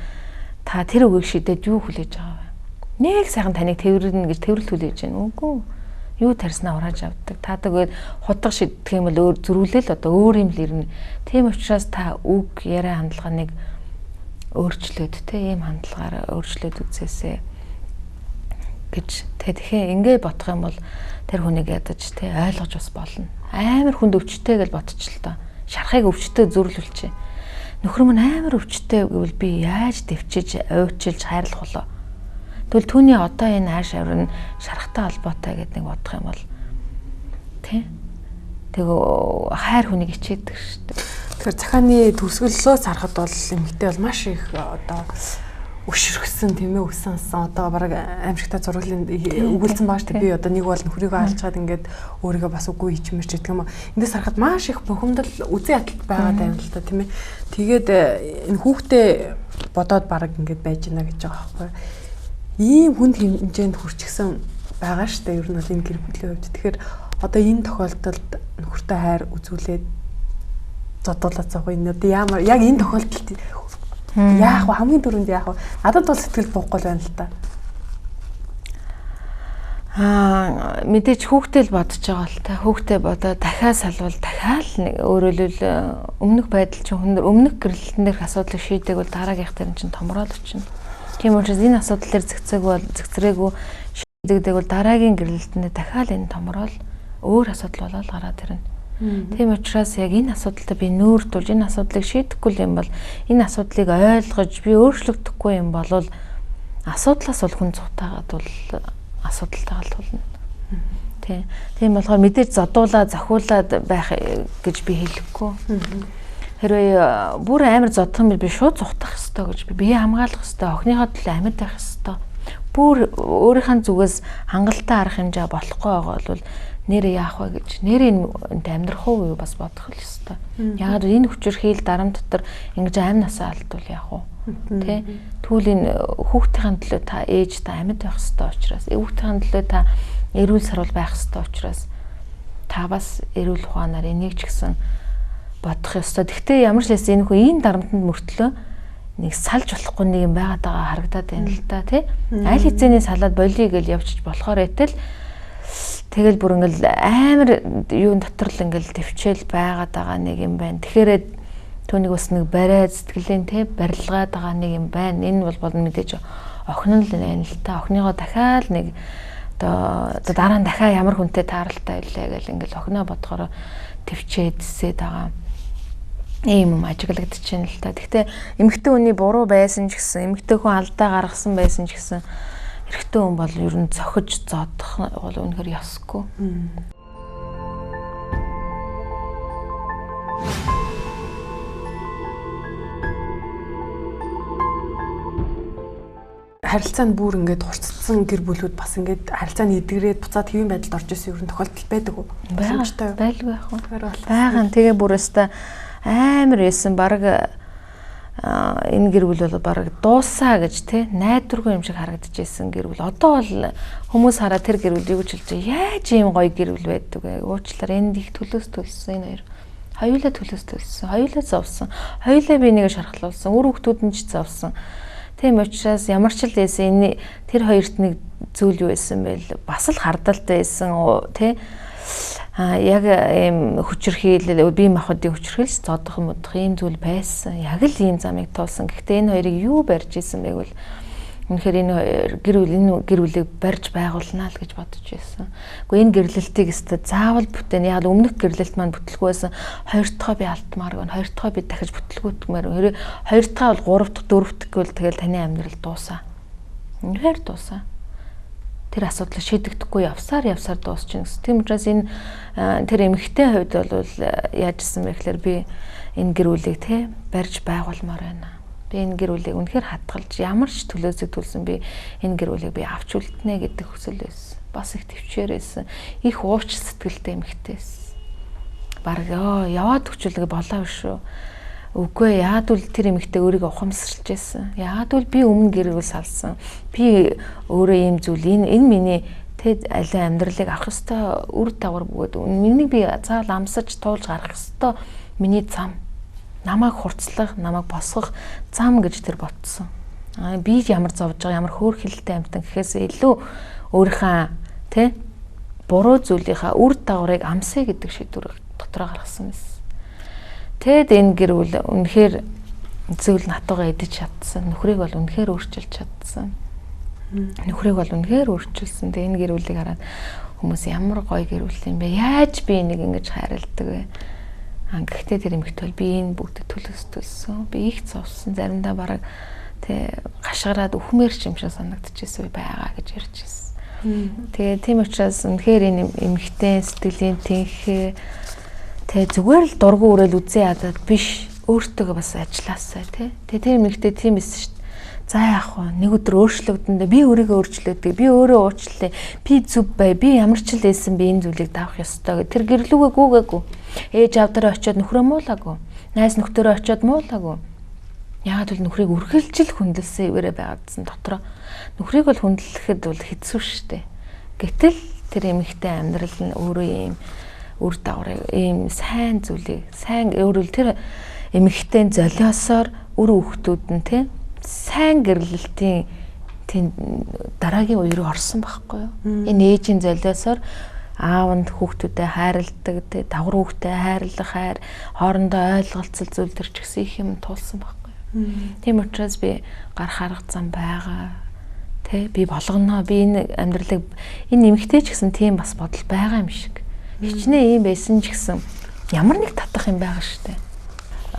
та тэр үгийг шидээд юу хүлээж байгаа вэ? Нэг сайхан таныг тэрвэрнэ гэж тэрвэл хүлээж байна. Үгүй. Юу тарьснаа урааж авдаг. Та тэгээд хутга шидэх юм бол өөр зөрүүлэл одоо өөр юм л ирнэ. Тийм учраас та үг яриа хандлагыг өөрчлөөд тий ийм хандлагаар өөрчлөөд үзээсэй гэж. Тэгэхээр ингэ бодох юм бол тэр хүнийг ядаж тий ойлгож бас болно. Амар хүнд өвчтэй гэж бодчих л доо. Шархыг өвчтэй зөрлүүлчихэ. Нөхөр мань амар өвчтэй гэвэл би яаж дэвчиж, уйчилж хайрлах болоо? Тэгвэл түүний одоо энэ ааш авир нь шархтай холбоотой гэдэг нэг бодох юм бол тий. Тэгээ хайр хүнийг ичээдэг шүү дээ. Тэгэхээр захааны төгсгөллөөс харахад бол эмэгтэй бол маш их одоо өшөргсөн тийм ээ өссөн асан одоо бараг аимшигтай зураглалын өгүүлсэн байгаа шүү дээ. Би одоо нэг бол нөхрийгөө алчаад ингээд өөрийгөө бас үгүй хийчмэр ч гэдэг юм уу. Эндээс харахад маш их бухимдал үзэн ядалт байгаа даа юм л та тийм ээ. Тэгээд энэ хүүхдээ бодоод бараг ингээд байж гинэ гэж байгаа байхгүй. Ийм хүнд хэмжээнд хүрчихсэн байгаа шүү дээ. Ер нь бол энэ гэр бүлийн хувьд. Тэгэхээр одоо энэ тохиолдолд нөхөртэй хайр үзүүлээд зодуулаад зовх энэ одоо ямар яг энэ тохиолдолд яах вэ? Хамгийн түрүүнд яах вэ? Надад бол сэтгэл буухгүй байна л та. Мэдээж хүүхдээ л бодож байгаа л та. Хүүхдээ бодоо дахиад салвал дахиад нэг өөрөөлөл өмнөх байдал чинь хүн өмнөх гэрлэлтэн дээрх асуудлыг шийдэг бол дараагийнх дээр чинь томрол очино. Тийм учраас энэ асуудал дээр зэгцрээгүй шийдэгдэг бол дараагийн гэрлэлтэндээ дахиад энэ томрол өөр асуудал болоод гараад ирнэ. Тийм учраас яг энэ асуудалтай би нүүр тулж энэ асуудлыг шийдэхгүй юм бол энэ асуудлыг ойлгож би өөрчлөгдөхгүй юм бол асуудлаас бол хүн цутаагаад бол асуудалтайгаа л тулна. Тийм. Тийм болохоор мэдээж зодуулаа, захиулаад байх гэж би хэлэхгүй. Хэрвээ бүр амар зодох юм би шууд зугтах ёстой гэж би бие хамгаалах ёстой, охиныхоо төлөө амьд байх ёстой. Бүр өөрийнхөө зүгээс хангалттай арга хэмжээ болохгүй байгаа бол нэрээ яах вэ гэж нэрээ энэ амьдрах уу бас бодох л ёстой. Яагаад гэвэл энэ хүчирхийл дарам дотор ингэж амь насаа алдвал яах вэ? Тэ? Тэгвэл энэ хүүхдийн төлөө та ээж та амьд байх ёстой учраас, хүүхдийн төлөө та эрүүл саруул байх ёстой учраас та бас эрүүл ухаанаар энийг ч гэсэн бодох ёстой. Гэхдээ ямар ч байсан энэ хүн ийм дарамтанд мөртлөө нэг салж болохгүй нэг юм байгаад байгаа харагдаад байна л та тий. Аль хэзээний салаад болиё гэж явчих болохоор этэл тэгэл бүр ингээл амар юун дотор л ингээл төвчээл байгаад байгаа нэг юм байна. Тэгэхээр түүнийг бас нэг барай сэтгэлийн тий барилгаад байгаа нэг юм байна. Энэ бол болно мэдээж охин л байна л та. Охиныгоо дахиад нэг одоо дараа нь дахиад ямар хүнтэй тааралтай байлаа гэл ингээл охиноо бодохоор төвчээдсээд байгаа ийм юм ажиглагдчихээн л та. Гэхдээ эмэгтэй хүний буруу байсан ч гэсэн, эмэгтэй хүн алдаа гаргасан байсан ч гэсэн эрэгтэй хүн бол ер нь цохиж зодох бол үнэхээр ёсгүй. Харилцаанд бүр ингээд хурцлсан гэр бүлүүд бас ингээд харилцааны эдгэрээд буцаад хэвийн байдалд орж исэн ер нь тохиолдол байдаг уу? Боломжтой юу? Байлгүй яах вэ? Байгаа. Тэгээ бүр өстой амар байсан баг энэ гэр бүл бол баг дуусаа гэж те найдваргүй юм шиг харагдчихсэн гэр бүл. Одоо бол хүмүүс хараа тэр гэр бүл юу гэж хэлж яаж ийм гоё гэр бүл байдаг вэ? Уучлаарай энд их төлөөс төлсөн энэ хоёр. Хоёулаа төлөөс төлсөн. Хоёулаа зовсон. Хоёулаа би нэгэ шархлуулсан. Үр хүүхдүүд нь ч зовсон. Тийм учраас ямар ч л байсан энэ тэр хоёрт нэг зүйл юу байсан бэ? Бас л хардалтай байсан те яг ийм хүчирхийлэл бие махбодын хүчирхийлж зодох модох ийм зүйл байсан. Яг л ийм замыг туулсан. Гэхдээ энэ хоёрыг юу барьж исэн бэ гэвэл үнэхээр энэ гэр бүл энэ гэр бүлийг барьж байгуулнаа л гэж бодож байсан. Гэхдээ энэ гэрлэлтийг өстө заавал бүтээн. Яг л өмнөх гэрлэлт маань бүтлгүй байсан. Хоёр дахь би алдмаар гэн. Хоёр дахь би дахиж бүтлгүүтмээр. Хоёр дахь бол гурав дахь, дөрөв дахь гэвэл тэгэл таны амьдрал дуусаа. Үнэхээр дуусаа. Тэр асуудал шийдэгдэхгүй явсаар дуусчихна гэсэн. Тийм учраас энэ тэр эмэгтэй хувьд бол яаж исэн бэ гэхээр би энэ гэр бүлийг те барьж байгуулмаар байна. Би энэ гэр бүлийг үнэхээр хадгалж ямар ч төлөөсөг төлсөн би энэ гэр бүлийг би авч үлднэ гэдэг хүсэл байсан. Бас их төвчээр байсан. Их ууч сэтгэлтэй эмэгтэй байсан. Бараг яваад өчүүлгээ болоо биш үү. Үгүй ээ, яагаад үл тэр эмэгтэй өөрийгөө ухамсарлаж байсан. Яагаад үл би өмнө гэр бүл салсан. Би өөрөө ийм зүйл энэ миний тэ алин амьдралыг авах ёстой үр дагавар бөгөөд миний би заавал амсаж туулж гарах ёстой миний зам. Намайг хурцлах, намайг босгох зам гэж тэр ботсон. Аа би ямар зовж байгаа, ямар хөөрхөлтэй амтан гэхээс илүү өөрийнхөө тэ буруу зүйлийнхаа үр дагаврыг амсаа гэдэг шийдвэр дотроо гаргасан байсан. Тэгэд энэ гэр бүл үнэхээр зүйл натуугаа идэж чадсан. Нөхрийг бол үнэхээр өөрчилж чадсан. Нөхрийг бол үнэхээр өөрчилсөн. Тэгээ энэ гэр бүлийг хараад хүмүүс ямар гоё гэр бүл юм бэ? Яаж би энийг ингэж хайрладаг вэ? Аа гэхдээ тэр эмэгтэй бол би энэ бүгдэд төлөөс төлсөн. Би их зовсон. Заримдаа бараг тэ гашгараад үхмээр ч юм шиг санагдчихсэн үе байгаа гэж ярьж байсан. Тэгээ тийм учраас үнэхээр энэ эмэгтэй сэтгэлийн тэнхээ тэ зүгээр л дургу өрөөл үзээ ядаад биш өөртөөгөө бас ажилласаа тий. Тэгээ тэр эмэгтэй тийм эссэн шүү дээ. За яах вэ? Нэг өдөр өөрчлөгдөндөө би өөрийгөө өөрчлөөдөг. Би өөрөө уучлаа. Би зүв бай. Би ямар ч л байсан би энэ зүйлийг давах ёстой гэх. Тэр гэрлүүгээ гүгээгүй. Ээж аавдараа очиод нөхрөө муулаагүй. Найз нөхдөөрөө очиод муулаагүй. Яагаад бол нөхрийг үргэлжил хүндэлсэн ивэрэ байгаадсан дотроо. Нөхрийг бол хүндлэхэд бол хэцүү шүү дээ. Гэтэл тэр эмэгтэй амьдрал нь өөрөө ийм үр дагаврыг ийм сайн зүйлийг сайн өөрөөр тэр эмэгтэй золиосоор үр хүүхдүүд нь тий сайн гэрлэлтийн тийм дараагийн үе рүү орсон байхгүй юу? Энэ ээжийн золиосоор аав нь хүүхдүүдэд хайрладаг тий давгар хүүхдэд хайрлах хайр хоорондоо ойлголцол зүйл төр ч гэсэн их юм туулсан байхгүй юу? Тийм учраас би гарах арга зам байгаа. Тэ би болгоно. Би энэ амьдралыг энэ эмэгтэй ч гэсэн тийм бас бодол байгаа юм шиг. Хичнээн ийм байсан ч гэсэн ямар нэг татах юм байгаа шүү дээ.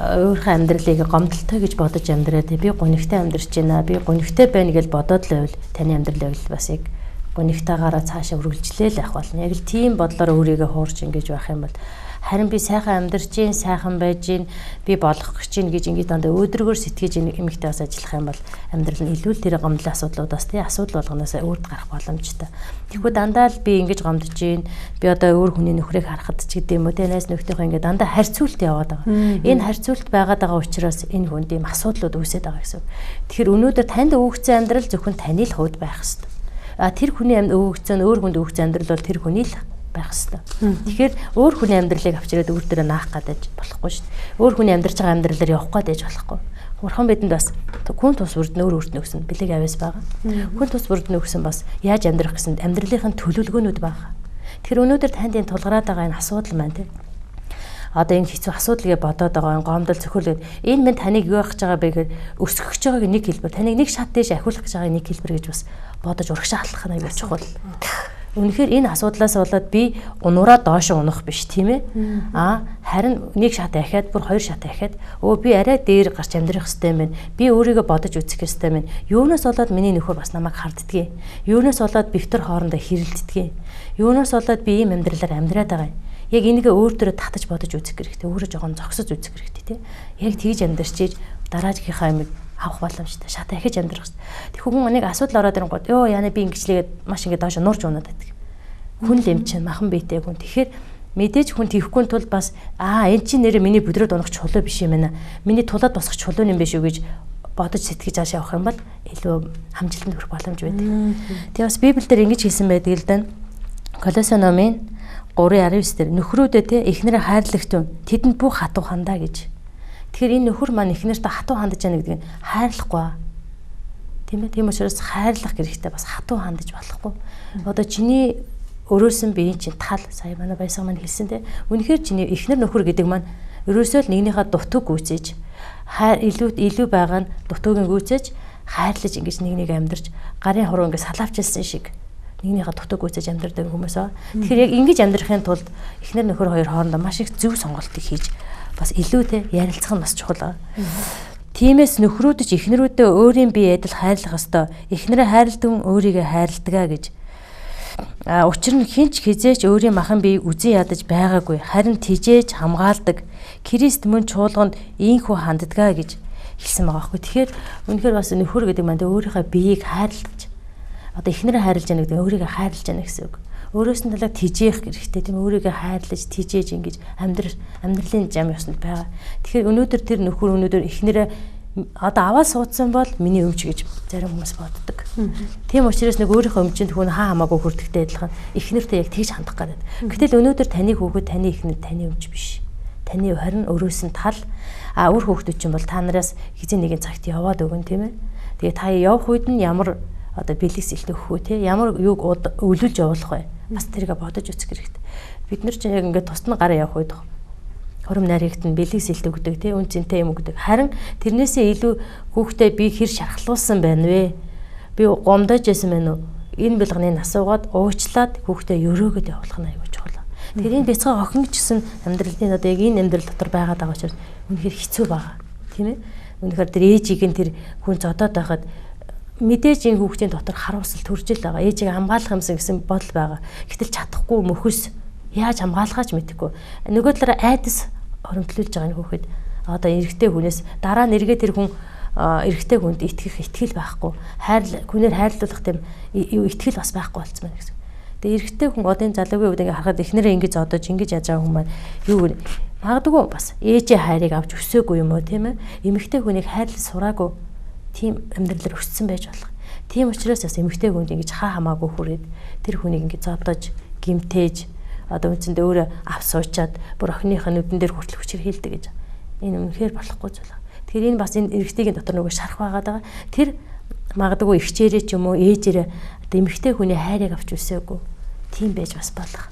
Өөрийнхөө амьдралыг гомдолтой гэж бодож амьдраад би гунигтай амьдарч байна, би гунигтай байна гэж бодоод л байвал таны амьдрал байвал бас яг гунигтайгаараа цаашаа үргэлжлээл явах болно. Яг л тийм бодлоор өөрийгөө хуурч ингэж байх юм бол харин би сайхан амьдарч гин, сайхан байж гин, би болгох гэж гин гэж ингэж дандаа өөдрөгөр сэтгэж эмэгтэй бас ажиллах юм бол амьдрал нь илүү л тэр гомдлын асуудлуудаас тий асуудал болгоноос өөрт гарах боломжтой. Тэгэхгүй дандаа л би ингэж гомдож гин, би одоо өөр хүний нөхрийг харахад ч гэдэм үү тий найз нөхдийнхөө ингэ дандаа харьцуулт яваад байгаа. Энэ харьцуулт байгаад байгаа учраас энэ хүнд ийм асуудлууд үүсээд байгаа гэсэн. Тэгэхээр өнөөдөр танд өгөгдсөн амьдрал зөвхөн таны л хувьд байх ёстой. А тэр хүний амьд өгөгдсөн өөр хүнд өгөгдсөн амьдрал бол тэр хүний л байх ёстой. Тэгэхээр өөр хүний амьдралыг авчираад өөр дээрээ наах гадаж болохгүй шүү дээ. Өөр хүний амьдарч байгаа амьдралаар явах гадаж болохгүй. Бурхан бидэнд бас хүн тус бүрд нь өөр өөрт нь өгсөн бэлэг авяас байгаа. Хүн тус бүрд нь өгсөн бас яаж амьдрах гэсэн амьдралынхын төлөвлөгөөнүүд байгаа. Тэгэхээр өнөөдөр танд энэ тулгараад байгаа энэ асуудал маань тийм одоо энэ хэцүү асуудал гэж бодоод байгаа энэ гомдол цохирлоод энэ минь таныг юу яах гэж байгаа бэ гэхээр өсгөх гэж байгааг нэг хэлбэр таныг нэг шат дээш ахиулах гэж байгааг нэг хэлбэр гэж бас бодож урагшаа алхах нь аюул чухал. Үнэхээр энэ асуудлаас болоод би унуураа доош унах биш тийм ээ. Аа харин нэг шат ахиад бүр хоёр шат ахиад өө би арай дээр гарч амьдрах хэрэгтэй юм байна. Би өөрийгөө бодож үзэх хэрэгтэй юм байна. Юунаас болоод миний нөхөр бас намайг харддгийг. Юунаас болоод Виктор хоорондоо хэрэлддэг. Юунаас болоод би ийм амьдралаар амьдраад байгаа юм. Яг энийгээ өөр төрөө татаж бодож үзэх хэрэгтэй. Өөрөө жоохон зогсож үзэх хэрэгтэй тийм. Яг тэгж амьдарч ийж дараагийнхаа юмыг авах боломжтой. Шат ахиж амьдрах хэрэгтэй. Тэг хүн нэг асуудал ороод ирэнгүүт ёо яна би ингэчлээгээд маш ингэ доош нурж унаад байдаг. Хүн л юм чинь махан биетэй хүн. Тэгэхээр мэдээж хүн тийхгүй тул бас аа эн чинь нэрээ миний бүдрээд унах чулуу биш юм байна. Миний тулаад босох чулуу юм биш үү гэж бодож сэтгэж цааш явах юм бол илүү хамжилтанд хүрэх боломж байдаг. Тэгээ бас Библиэлд ингэж хэлсэн байдаг л да. Колосе номын 3:19 дээр нөхрүүдээ те эхнэрээ хайрлагтун тэдэнд бүх хатуу хандаа гэж. Тэгэхээр энэ нөхөр маань эхнэртээ хатуу хандаж яана гэдэг нь хайрлахгүй. Тийм ээ. Тийм учраас хайрлах хэрэгтэй бас хатуу хандаж болохгүй. Одоо чиний өрөөсөн биеийн чинь тал сая манай баясаг маань хэлсэн те. Үнэхээр чиний эхнэр нөхөр гэдэг маань ерөөсөө л нэгнийхээ дутууг гүйцээж хайр илүү байгаа нь дутуугийн гүйцээж хайрлаж ингэж нэг нэг амьдарч гарын хуруу ингэ салаавчилсан шиг нэгнийхээ дутууг гүйцээж амьдардаг хүмүүс аа. Тэгэхээр яг ингэж амьдрахын тулд эхнэр нөхөр хоёр хоорондоо маш их зөв сонголтыг хийж бас илүү те ярилцах нь бас чухал. Тиймээс нөхрүүд ч эхнэрүүдээ өөрийн бие адил хайрлах ёстой. Эхнэрээ хайрладаг хүн өөрийгөө хайрладаг гэж. Учир нь хинч хизээч өөрийн махан биеийг үзен ядаж байгаагүй, харин тижээж хамгаалдаг. Христ мөн чуулганд ийхүү ханддгаа гэж хэлсэн байгаа байхгүй. Тэгэхээр үнэхээр бас нөхөр гэдэг маань өөрийнхөө биеийг хайрлаж, одоо эхнэрээ хайрлаж яана гэдэг нь өөрийгөө хайрлаж яана гэсэн үг. Өөрөөс нь талаа тижээх хэрэгтэй, тийм, өөрийгөө хайрлаж тижээж ингэж амьдралын зам ёсонд байгаа. Тэгэхээр өнөөдөр тэр нөхөр өнөөдөр эхнэрээ одоо аваад суудсан бол миний өмч гэж зарим хүмүүс боддог. Тийм учраас нэг өөрийнхөө өмчөнд хүн хаа хамаагүй хүрдэгтэй адилхан эхнэртэй яг тэгж хандах гэдэг. Гэтэл өнөөдөр таны хүүхэд, таны эхнэр таны өмч биш. Таны харин өрөөс нь тал, а үр хүүхдүүд чинь бол та нараас хэзээ нэгэн цагт яваад өгөн, тийм ээ. Тэгээ та явах үед нь ямар одоо бэлэг сэлт өгөх үү, те, ямар юуг өлүүлж явуулах вэ? Бас тэрийг бодож үзэх хэрэгтэй. Бид нар чинь яг ингээд тусдан гараа явах үед хурим наригт нь бэлэг сэлт өгдөг, те, үн цэнтэй юм өгдөг. Харин тэрнээсээ илүү хүүхдээ би хэр шархлуулсан байна вэ? Би гомдож байсан байна уу? Энэ бэлгний асуугаад уучлаад хүүхдээ өрөөгöd явуулах нь аюул чухал. Тэр энэ бяцхан охин ч гэсэн амьдралын одоо яг энэ амьдрал дотор байгаад байгаа учраас үнэхээр хэцүү байгаа. Тийм ээ? Үнэхээр тэр ээжийг нь тэр хүн зодоод байхад мэдээж энэ хүүхдийн дотор харуулсал төрж ил байгаа. Ээжийг хамгаалах юмсан гэсэн бодол байгаа. Гэтэл чадахгүй мөхөс, яаж хамгаалахаач мэдэхгүй. Нөгөө талаараа айдас хоримтлуулж байгаа энэ хүүхэд одоо эрэгтэй хүнээс дараа нь эргээ тэр хүн эрэгтэй хүнд итгэх итгэл байхгүй. Хайр хүнээр хайрлуулах тийм итгэл бас байхгүй болцсон байна гэсэн. Тэгээ эрэгтэй хүн одоо энэ залуугийн үед ингээ харахад эхнэрээ ингэж зодож ингэж яаж байгаа хүн маань юу вэ? Магадгүй бас ээжээ хайрыг авч өсөөгүй юм уу, тийм ээ? Эмэгтэй хүнийг хайрлаж сураагүй тийм амьдралаар өссөн байж болох. Тийм учраас бас эмэгтэй хүнд ингэж хаа хамаагүй хүрээд тэр хүнийг ингэж зодож, гимтээж одоо үндсэндээ өөрөө ав суучаад бүр охиныхоо нүдэн дээр хүртэл хүчээр хийлдэг гэж. Энэ үнэхээр болохгүй зүйл. Тэгэхээр энэ бас энэ эрэгтэйгийн дотор нөгөө шарах байгаад байгаа. Тэр магадгүй эгчээрээ ч юм уу ээжээрээ одоо эмэгтэй хүний хайрыг авч өсөөгүй. Тийм байж бас болох.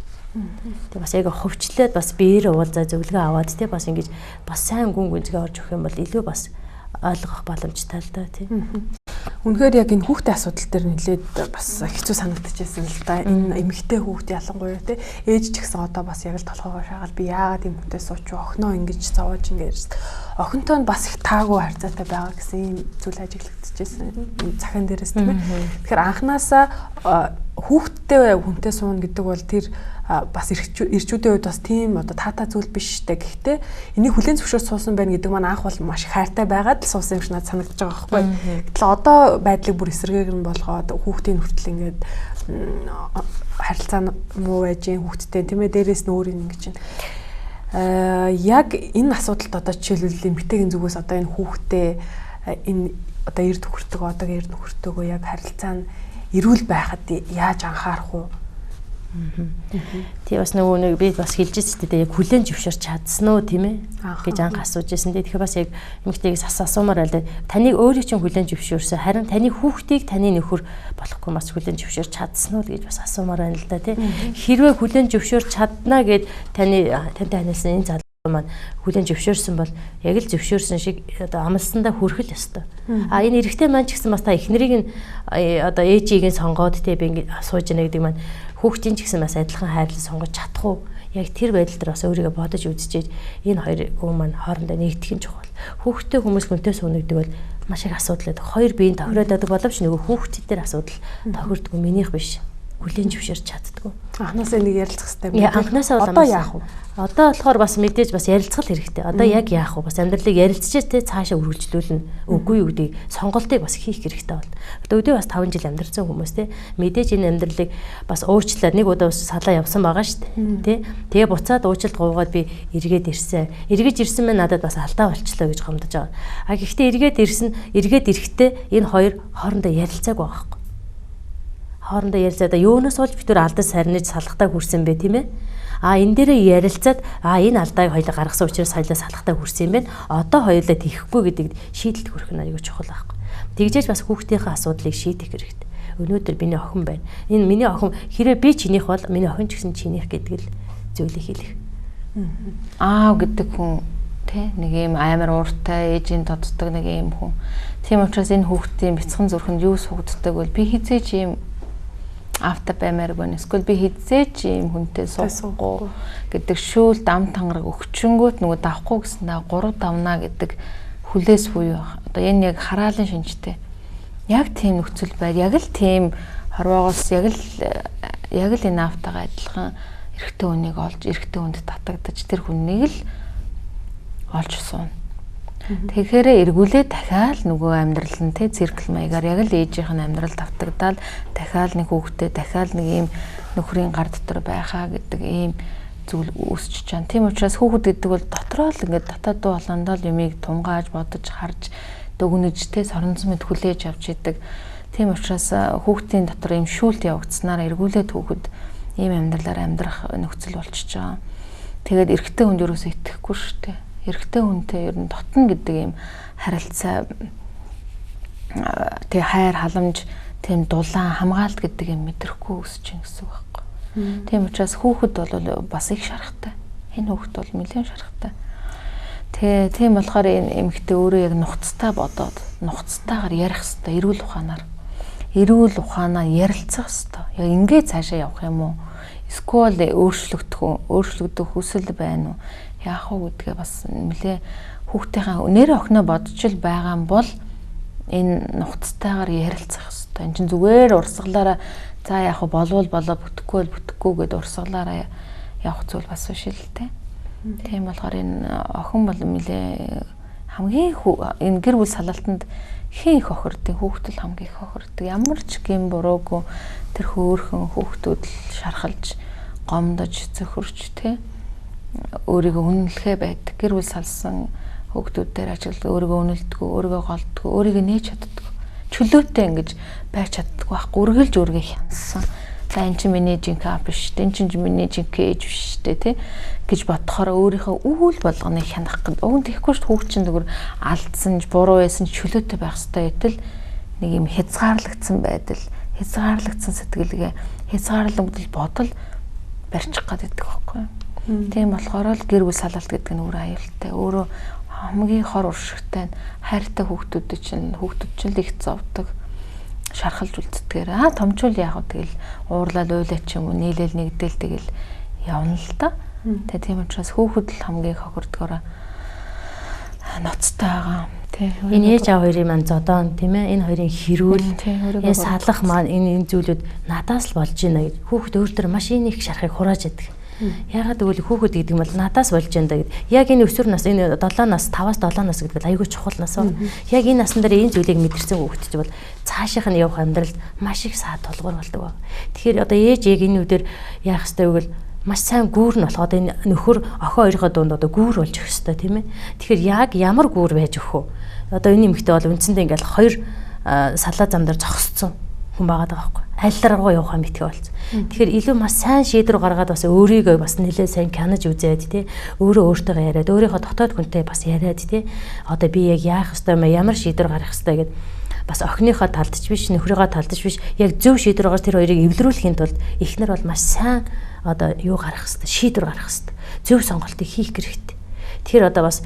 Тэг бас яг ховчлоод бас биеэр уулзаа зөвлөгөө аваад те бас ингэж бас сайн гүн гүнзгий орж өгөх юм бол илүү бас ойлгох боломжтой л да, тийм. Үнэхээр яг энэ хүүхдийн асуудал дээр нэлээд бас хэцүү санагдчихсэн л да. Энэ эмэгтэй хүүхд ялангуяа те ээж ч гэсэн одоо бас яг л толгоогоо шаагаад би яагаад ийм хүнтэй сууч вэ? Охиноо ингэж зовоож ингэж охинтой нь бас их таагүй харьцаатай байгаа гэсэн ийм зүйл ажиглагдчихсэн захин дээрээс, тийм ээ. Тэгэхээр анханасаа хүүхдтэй хүнтэй сууна гэдэг бол тэр бас эрчүүдийн хувьд бас тийм одоо таатай зүйл биш штэ. Гэхдээ энийг хүлээн зөвшөөрч суусан байна гэдэг маань анх бол маш их хайртай байгаад л суусан юм шиг надад санагдаж байгаа байхгүй. Гэтэл одоо байдлыг бүр эсрэгээр нь болгоод хүүхдийн хүртэл ингээд харилцаа муу байж гин хүүхдтэй, тийм ээ, дээрээс нь өөр юм ингэж байна. Яг энэ асуудалд одоо жишээлбэл эмэгтэйгийн зүгээс одоо энэ хүүхдээ энэ одоо эрд нөхөртөөгөө одоо эрд нөхөртөөгөө яг харилцаа нь эрүүл байхад яаж анхаарах уу? Тий бас нөгөө нэг би бас хэлж ирсэн дээ, яг хүлээн зөвшөөрч чадсан уу, тийм ээ гэж анх асууж ирсэн дээ. Тэгэхээр бас яг эмэгтэйгээс асуумаар байлаа. Таныг өөрийг чинь хүлээн зөвшөөрсөн, харин таны хүүхдийг таны нөхөр болохгүй бас хүлээн зөвшөөрч чадсан уу гэж бас асуумаар байна л да, тий. Хэрвээ хүлээн зөвшөөрч чаднаа гэд таны тантай ханиалсан энэ залуу маань хүлээн зөвшөөрсөн бол яг л зөвшөөрсөн шиг одоо амлсандаа хүрэх л ёстой. А энэ эрэгтэй маань ч гэсэн бас та эхнэрийг нь одоо ээжийг нь сонгоод тий би ингэ асууж яана гэдэг маань хүүхдийн ч гэсэн бас адилхан хайрлал сонгож чадах уу? Яг тэр байдал дээр бас өөрийгөө бодож үзчихээд энэ хоёр хүн маань хоорондоо нэгдэх нь чухал. Хүүхдтэй хүмүүс хүнтэй сууна гэдэг бол маш их асуудал байдаг. Хоёр биеийн тохироод байдаг боловч нөгөө хүүхдүүд дээр асуудал тохирдгүй, минийх биш. Хүлээн зөвшөөрч чаддгүй. Анхнаасаа энийг ярилцах хэрэгтэй юм. Анхнаасаа одоо яах вэ? Одоо болохоор бас мэдээж бас ярилцах хэрэгтэй. Одоо яг яах вэ? Бас амьдралыг ярилцчихээ те цаашаа үргэлжлүүлнэ. Үгүй юу гэдгийг сонголтыг бас хийх хэрэгтэй бол. Одоо өдөө бас 5 жил амьдарсан хүмүүс те мэдээж энэ амьдралыг бас уучлаад нэг удаа бас салаа явсан байгаа шүү дээ. Тэ. Тэгээ буцаад уучлалт гуйгаад би эргээд ирсэн. Эргэж ирсэн мэн надад бас алдаа болчлоо гэж гомдож байгаа. А гэхдээ эргээд ирсэн, эргээд ирэхдээ энэ хоёр хоорондоо ярилцаагүй байгаа байхгүй. Хоорондоо ярилцаад юунаас болж бид түр алдаж сарниж салхтаа хүрсэн бэ, тийм ээ? А энэ дээрээ ярилцаад а энэ алдааг хоёлаа гаргасан учраас хоёлаа салхтаа хүрсэн юм байна. Одоо хоёлаа тийхгүй гэдэг шийдэлд хүрэх нь аюул чухал байхгүй. Тэгжээж бас хүүхдийнхээ асуудлыг шийдэх хэрэгтэй. Өнөөдөр миний охин байна. Энэ миний охин хэрэг би чинийх бол миний охин ч гэсэн чинийх гэдэг л зүйлийг хэлэх. Аав гэдэг хүн тэ нэг юм амар ууртай ээжийн тодтдог нэг юм хүн. Тийм учраас энэ хүүхдийн бяцхан зүрхэнд юу суугддаг бол би хизээч ийм аавтай баймааргүй байна. Эсвэл би хизээч ийм хүнтэй суухгүй гэдэг шүүл дам тангараг өгчөнгөөт нөгөө давхгүй гэсэн даа 3 давнаа гэдэг хүлээс буюу одоо энэ яг хараалын шинжтэй. Яг тийм нөхцөл байр, яг л тийм хорвоогоос яг л яг л энэ аавтайгаа адилхан эрэгтэй хүнийг олж, эрэгтэй хүнд татагдаж тэр хүнийг л олж сууна. Тэгэхээр эргүүлээ дахиад нөгөө амьдрал нь те циркл маягаар яг л ээжийнх нь амьдрал тавтагдаал дахиад нэг хүүхдээ дахиад нэг ийм нөхрийн гар дотор байхаа гэдэг ийм зүйл үүсч чана. Тийм учраас хүүхэд гэдэг бол дотроо л ингээд дотоод дуу хоолойндоо л юмыг тунгааж бодож харж дүгнэж те соронзон мэд хүлээж авч идэг. Тийм учраас хүүхдийн дотор ийм шүүлт явагдсанаар эргүүлээд хүүхэд ийм амьдралаар амьдрах нөхцөл болчихж байгаа. Тэгээд эрэгтэй хүнд ерөөсөө итгэхгүй шүү дээ. Эрэгтэй хүнтэй ер нь дотно гэдэг ийм харилцаа тэг хайр халамж тийм дулаан хамгаалт гэдэг юм мэдрэхгүй өсөж ин гэсэн үг байхгүй. Тийм учраас хүүхэд бол бас их шарахтай. Энэ хүүхэд бол нэлээд шарахтай. Тэгээ тийм болохоор энэ эмэгтэй өөрөө яг нухацтай бодоод нухацтайгаар ярих хэвээр эрүүл ухаанаар эрүүл ухаанаа ярилцах хэвээр. Яг ингээ цаашаа явах юм уу? Эсвэл өөрчлөгдөх үү? Өөрчлөгдөх хүсэл байна уу? Яах вэ гэдгээ бас нэлээ хүүхдийнхээ нэр охиноо бодож л байгаа юм бол энэ нухацтайгаар ярилцах хэвээр. Энд чинь зүгээр урсгалаараа за яах вэ болвол болоо бүтэхгүй бол бүтэхгүй гэд урсгалаараа явах зүйл бас биш л дээ. Тийм болохоор энэ охин бол нэлээ хамгийн энэ гэр бүл салалтанд хэн их хохирдог, хүүхдэл хамгийн их хохирдог. Ямар ч гэм буруугүй тэр хөөхөн хүүхдүүд л шархалж, гомдож, цөхөрч тэ өөрийгөө үнэлэхээ байдаг. Гэр бүл салсан хүүхдүүд дээр ажиглал өөрийгөө үнэлдэггүй, өөрийгөө голддоггүй, өөрийгөө нээж чаддаггүй. Чөлөөтэй ингэж байж чаддаггүй байхгүй. Үргэлж өөрийгөө хянасан. За эн чинь миний жинхэнэ аав биш, энэ чинь миний жинхэнэ ээж биш шүү дээ, тий гэж бодохоор өөрийнхөө үйл болгоныг хянах гэдэг. Уг нь тэгэхгүй шүү хүүхд чинь зүгээр алдсан ч буруу байсан ч чөлөөтэй байх ёстой байтал нэг юм хязгаарлагдсан байдал, хязгаарлагдсан сэтгэлгээ, хязгаарлагдал бодол барьчих гад байдаг байхгүй юу? Тийм болохоор л гэр бүл салалт гэдэг нь өөр аюултай. Өөрөө хамгийн хор уршигтай нь хайртай хүүхдүүд чинь л их зовдөг. Шархалж үлддгээр. Аа томчул яах вэ тэгэл уурлал уйлаа ч юм уу нийлээл нэгдэл тэгэл явна л та. Тэгээ тийм учраас хүүхэд л хамгийн хохирдгоороо ноцтой байгаа. Тий. Энэ ээж аав хоёрын маань зодоон тийм ээ энэ хоёрын хэрүүл энэ салах маань энэ зүйлүүд надаас л болж байна гэж хүүхэд өөр төр маш энэ их шархыг хурааж яадаг. Яагаад гэвэл хүүхэд гэдэг нь бол надаас болж байна да гэд. Яг энэ өсвөр нас энэ 7 нас 5-аас 7 нас гэдэг бол айгүй чухал нас байна. Яг энэ насн дээр энэ зүйлийг мэдэрсэн хүүхэд чинь бол цаашийнх нь явах амьдралд маш их саад тулгуур болдог баг. Тэгэхээр одоо ээж яг энэ үдээр яах ёстой вэ гэвэл маш сайн гүүр нь болох одоо энэ нөхөр охин хоёрын дунд одоо гүүр болж өгөх ёстой тийм ээ. Тэгэхээр яг ямар гүүр байж өгөх вэ? Одоо энэ эмэгтэй бол үндсэндээ ингээл хоёр салаа зам дээр зогсцсон хүн байгаа даа байхгүй. Аль дараагаа явах юм битгий болсон. Тэгэхээр илүү маш сайн шийдвэр гаргаад бас өөрийгөө бас нэлээд сайн хянаж үзээд тий өөрөө өөртөө яриад өөрийнхөө дотоод хүнтэй бас яриад тий одоо би яг яах ёстой юм бэ? Ямар шийдвэр гаргах ёстой гэд бас охиныхоо талд ч биш, нөхрийнхөө талд ч биш яг зөв шийдвэр гаргаж тэр хоёрыг эвлэрүүлэхийн тулд эхнэр бол маш сайн одоо юу гаргах ёстой, шийдвэр гаргах ёстой. Зөв сонголтыг хийх хэрэгтэй. Тэгэхээр одоо бас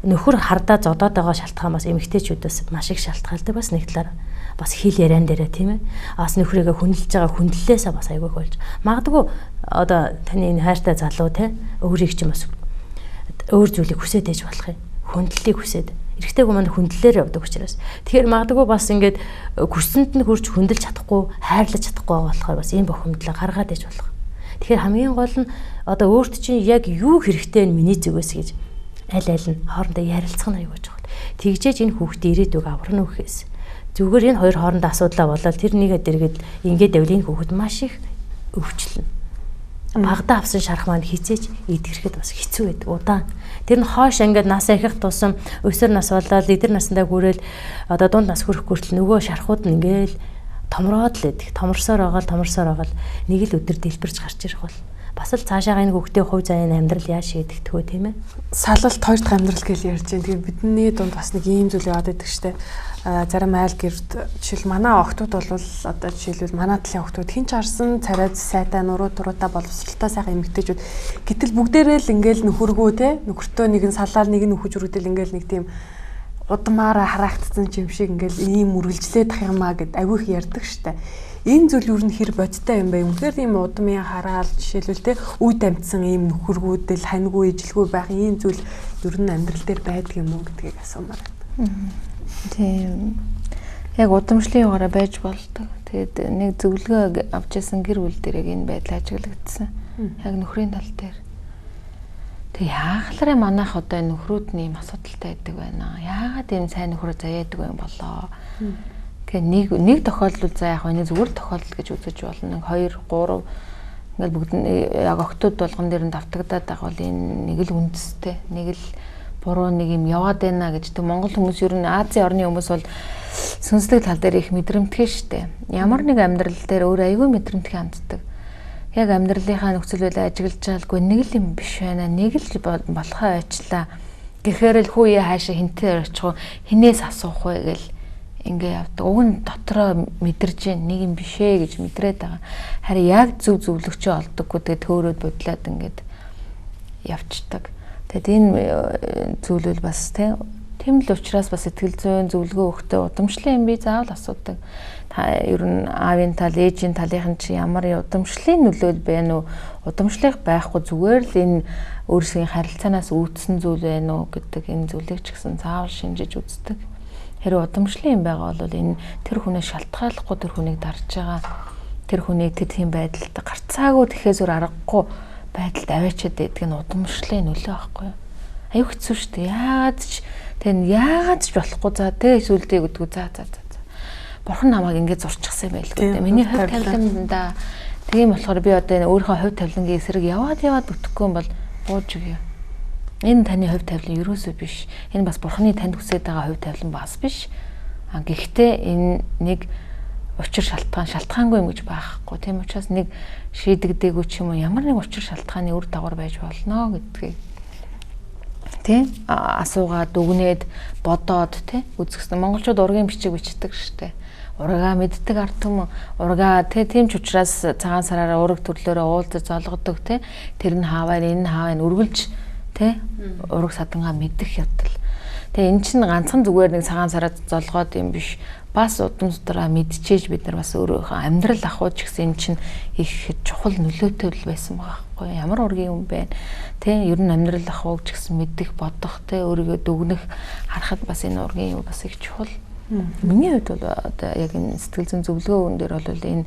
нөхөр хардаа зодоод байгаа шалтгаан бас эмэгтэйчүүдээс маш их шалтгаалдаг бас нэг талаар бас хэл яриан дээрээ тийм ээ. Бас нөхрийгөө хүндэлж байгаа хүндлэлээсээ бас айгүй болж. Магадгүй одоо таны энэ хайртай залуу те өөрийг чинь бас өөр зүйлийг хүсээд ээж болох юм. Хүндлэлийг хүсээд. Эрэгтэй хүмүүс маань хүндлэлээр явдаг учраас. Тэгэхээр магадгүй бас ингээд хүссэнд нь хүрч хүндэлж чадахгүй, хайрлаж чадахгүй байгаа болохоор бас ийм бухимдлаа гаргаад ээж болох. Тэгэхээр хамгийн гол нь одоо өөрт чинь яг юу хэрэгтэй нь миний зүгээс гэж аль аль нь хоорондоо ярилцах нь айгүй чухал. Тэгжээж энэ хүүхдээ ирээдүг аварна үхээс. Зүгээр энэ хоёр хоорондоо асуудлаа болоод тэр нэгэ дэргэд ингээд байвал энэ хүүхэд маш их өвчлөнө. Багадаа авсан шарах маань хизээж идгэрэхэд бас хэцүү байдаг удаан. Тэр нь хоош ингээд нас ахих тусам өсөр нас болоод эдэр насандаа хүрэл одоо дунд нас хүрэх хүртэл нөгөө шархууд нь ингээл томроод л байдаг. Томорсоор байгаа л нэг л өдөр дэлбэрч гарч ирэх бол бас л цаашаага энэ хүүхдээ хувь заяаны амьдрал яаж шийдэгдэх вэ тийм ээ? Салалт хоёр дахь амьдрал гэж ярьж байна. Тэгэхээр бидний дунд бас нэг ийм зүйл яваад байдаг штэ. Зарим айл гэрд жишээл манай охтууд бол одоо жишээлбэл манай талын охтууд хин ч харсан царай сайтай нуруу туруутай боловсралтай сайхан эмэгтэйчүүд гэтэл бүгдээрээ л ингээл нөхөргөө те нөхөртөө нэг нь салаал нэг нь нөхөж үргэдэл ингээл нэг тийм удмаараа хараагдсан юм шиг ингээл ийм үргэлжлээд ах юм аа гэд айгүй их ярьдаг штэ. Энэ зүйл юу н хэр бодиттой юм бэ? Үнэхээр ийм удмын хараал жишээлбэл те үд амтсан ийм нөхөргүүдэл ханьгүй ижилгүй байх ийм зүйл ер нь амьдрал дээр байдаг юм уу гэдгийг асуумаар байна. Тийм. Яг удамшлын югаараа байж болдог. Тэгээд нэг зөвлөгөө авч исэн гэр бүл дээр яг энэ байдал ажиглагдсан. Яг нөхрийн тал дээр. Тэг яагалараа манайх одоо энэ нөхрүүд нь ийм асуудалтай байдаг байна. Яагаад ийм сайн нөхрөө заяадаг юм болоо. Тэгэхээр нэг тохиолдол за яг энэ зүгээр тохиолдол гэж үзэж болно. 2 3 ингээл бүгд нь яг октод болгон дээр нь давтагдаад байгаа бол энэ нэг л үндэстэй, нэг л буруу нэг юм яваад байна гэж. Тэг Монгол хүмүүс ер нь Азийн орны хүмүүс бол сүнслэг тал дээр их мэдрэмтгий штэ. Ямар нэг амьдрал дээр өөр айгүй мэдрэмтгий ханддаг. Яг амьдралынхаа нөхцөл байдлыг ажиглаж байгаагүй нэг л юм биш байна. Нэг л болохоо байчлаа. Гэхээр л хүү яа хаашаа хинтээ очих уу, хинээс асуух вэ гэл ингээ явдаг. Уг нь дотроо мэдэрч нэг юм биш ээ гэж мэдрээд байгаа. Харин яг зөв зөвлөгчөө олдоггүй, тэгээ төөрөөд будлаад ингээд явцдаг. Тэгэд энэ зүйл бол бас тийм л учраас бас сэтгэл зүйн зөвлөгөө өгөхдөө удамшлын юм би заавал асуудаг. Та ер нь аавын тал, ээжийн талынхан чи ямар удамшлын нөлөө байна уу? Удамшлах байхгүй зүгээр л энэ өөрсдийн харилцаанаас үүдсэн зүйл байна уу гэдэг энэ зүйлийг ч гэсэн заавал шинжиж үздэг. Хэрвээ удамшлын юм байгаа бол энэ тэр хүнээ шалтгааллахгүй тэр хүнийг дарж байгаа, тэр хүнийг тэр тийм байдалд гарцаагүй тэхээс өөр аргагүй байдалд аваачаад байдаг нь удамшлын нөлөө байхгүй юу? Аюу хэцүү шүү дээ. Яагаад ч тэр яагаад ч болохгүй за тэгээ сүлдээ гэдгүү за за за. Бурхан намайг ингэж зурчихсан юм байлгүй дээ. Миний хувь тавиландаа тийм болохоор би одоо энэ өөрийнхөө хувь тавилангийн эсрэг яваад бүтэхгүй юм бол бууж өгье. Энэ таны хувь тавилан ерөөсөө биш. Энэ бас бурханы танд хүсэж байгаа хувь тавилан бас биш. А гэхдээ энэ нэг учир шалтгаангүй юм гэж байхгүй. Тийм учраас нэг шийдэгдээгүй ч юм уу ямар нэг учир шалтгааны үр дагавар байж болно гэдгийг тий асуугаад дүгнээд бодоод тий үзэхсэн. Монголчууд ургийн бичиг бичдэг штэ. Ургаа мэддэг ард түмэн ургаа тий тийм ч учраас цагаан сараараа ураг төрлөөрөө уулзаж золгодог тий тэр нь хааваа энэ нь хааваа үргэлж тий ураг садангаа мэдэх явдал. Тэгээ эн чинь ганцхан зүгээр нэг цагаан сараа золгоод юм биш. Бас удам судраа мэдчээж бид нар бас өөрийнхөө амьдрал ахуй ч гэсэн эн чинь их чухал нөлөөтэй л байсан байгаа байхгүй. Ямар ургийн юм бэ? Тэ ер нь амьдрал ахуйг ч гэсэн мэдэх, бодох, тэ өөрийгөө дүгнэх, харахад бас энэ ургийн юм бас их чухал. Миний хувьд бол одоо яг энэ сэтгэл зүйн зөвлөгөө өгөн дээр бол энэ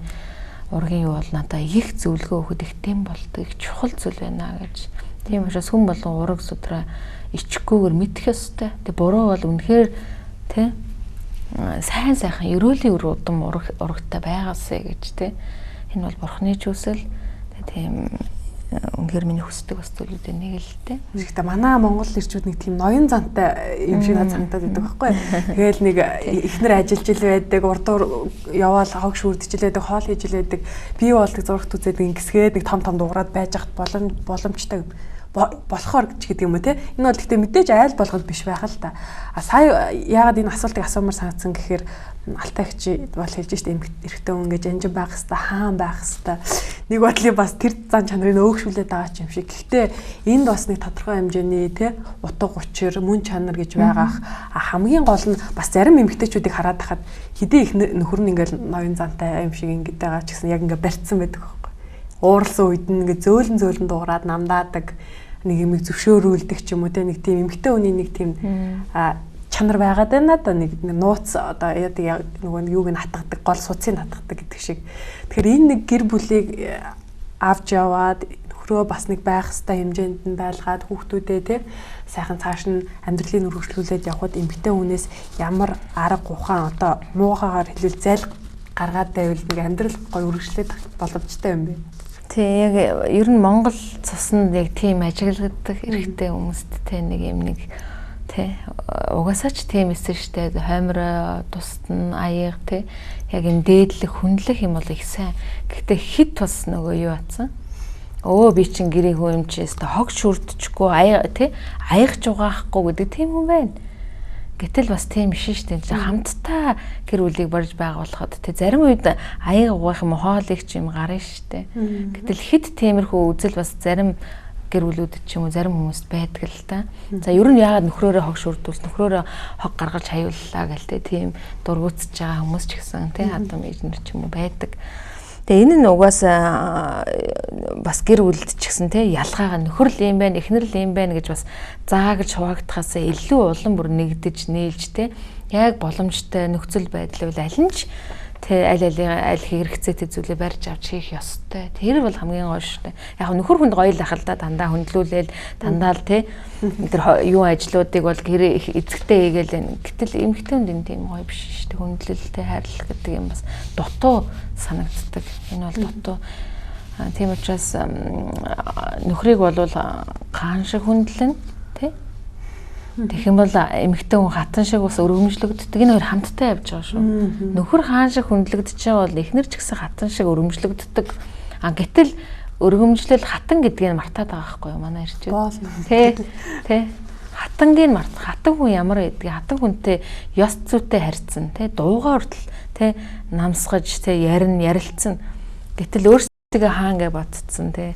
ургийн юу бол надаа их зөвлөгөө өгөхөд их тэм болдог, их чухал зүйл байна гэж. Тийм учраас хүн болгон ураг судраа ичхгүйгээр мэдэх ёстой. Тэг буруу бол үнэхээр тэ сайн сайхан ерөөлийн үр удам урагтай байгаасэ гэж тэ. Энэ бол бурхны чүсэл. Тийм үнэхээр миний хүсдэг бас зүйлүүдийн нэг л тэ. Гэхдээ манай Монгол ирчүүд нэг тийм ноён зантай юм шиг надад санагдаад байдаг байхгүй. Тэгэл нэг эхнэр ажиллаж ил байдаг, урдуур яваал хог шүрдэж ил байдаг, хоол хийж ил байдаг. Би болдог зурагт үзээд ингэсгээд нэг том том дуурайд байж хат боломжтой болохоор ч гэдэг юм уу те. Энэ бол гэхдээ мэдээж айл болгонд биш байх л та. А сая яагаад энэ асуултыг асуумар санагдсан гэхээр алтай хчи бол хэлж штэ эрэгтэй хүн ингэж анжин байх хэвээр хаан байх хэвээр. Нэг бодлын бас тэр зан чанарыг өөгшүүлээд байгаа ч юм шиг. Гэхдээ энд бас нэг тодорхой хэмжээний те утга учир, мөн чанар гэж байгаах. Хамгийн гол нь бас зарим эмэгтэйчүүдийг хараад тахад хэдий их нөхөр нь ингээл ноён зантай юм шиг ингэж байгаа ч гэсэн яг ингээ барьцсан байдаг байхгүй. Ууралсан үед нь ингээ зөөлөн зөөлөн дуурайд намдаадаг нэг юмыг зөвшөөрүүлдэг ч юм уу те нэг тийм эмэгтэй хүний нэг тийм чанар байгаад байна да нэг нууц одоо яг нөгөө юуг нь хатгадаг гол суцыг хатгадаг гэдэг шиг. Тэгэхээр энэ нэг гэр бүлийг авч яваад нөхрөө бас нэг байх хэвээр хэмжээнд нь байлгаад хүүхдүүдээ те сайхан цааш нь амьдралыг өргөжлүүлээд явхад эмэгтэй хүнээс ямар арга ухаан одоо муухагаар хэлвэл зайлг гаргаад байвал нэг амьдрал гоё өргөжлээд боломжтой юм бэ. Тий, яг ер нь Монгол цуснд яг тийм ажиглагддаг эрэгтэй хүмүүст те нэг юм нэг тий угаасаа ч тийм эсэ штэ хоймроо тусдна аяга тий яг юм дээдлэх хүндлэх юм бол их сайн. Гэхдээ хит бас нөгөө юу атсан. Өө би чин гэрийн хүн юм чи өстө хог шүрдчихгүй аяга тий аягч угаахгүй гэдэг тийм хүн байна. Гэтэл бас тийм биш шүү дээ. Хамтдаа гэр бүлийг барьж байгуулахад тий зарим үед аяга угаах юм хоолыг ч юм гарна шүү дээ. Гэтэл хэд тиймэрхүү үзэл бас зарим гэр бүлүүдэд ч юм уу зарим хүмүүст байдаг л та. За ер нь яагаад нөхрөөрөө хог шүрдүүлс, нөхрөөрөө хог гаргаж хаюуллаа гэл тий тийм дургуутсаж байгаа хүмүүс ч гэсэн тий хадам ээж нар ч юм уу байдаг. Тэгээ энэ нь угаасаа бас гэр бүлд ч гэсэн тий ялгаагаа нөхөр л юм байна, эхнэр л юм байна гэж бас заагж хуваагдахаасаа илүү улам бүр нэгдэж нийлж тий яг боломжтой нөхцөл байдал бол аль нь ч Тэ аль аль аль хэрэгцээтэй зүйлээ барьж авч хийх ёстой. Тэр бол хамгийн гоё шүү дээ. Яг нөхөр хүнд гоё л ах л да, дандаа хөндлүүлээл дандаа л тэ тэр юу ажлуудыг бол гэр эзэгтэй хийгээл байна. Гэтэл эмэгтэй хүнд энэ тийм гоё биш шүү дээ. Хөндлөл тэ хайрлах гэдэг юм бас дутуу санагддаг. Энэ бол дутуу. Тийм учраас нөхрийг бол хаан шиг хөндлөн тэ. Тэгэх юм бол эмэгтэй хүн хатан шиг бас өргөмжлөгддөг. Энэ хоёр хамтдаа явж байгаа шүү. Нөхөр хаан шиг хөндлөгдөж байгаа бол эхнэр ч гэсэн хатан шиг өргөмжлөгддөг. А гэтэл өргөмжлөл хатан гэдгийг мартаад байгаа байхгүй юу манай эрчүүд. Тэ. Тэ. Хатангийг март. Хатан хүн ямар байдгийг, хатан хүнтэй ёс зүйтэй харьцсан, тэ, дуугаа хүртэл тэ намсгаж, тэ ярина, ярилцсан. Гэтэл өөрсдөө хаан гэж бодцсон, тэ.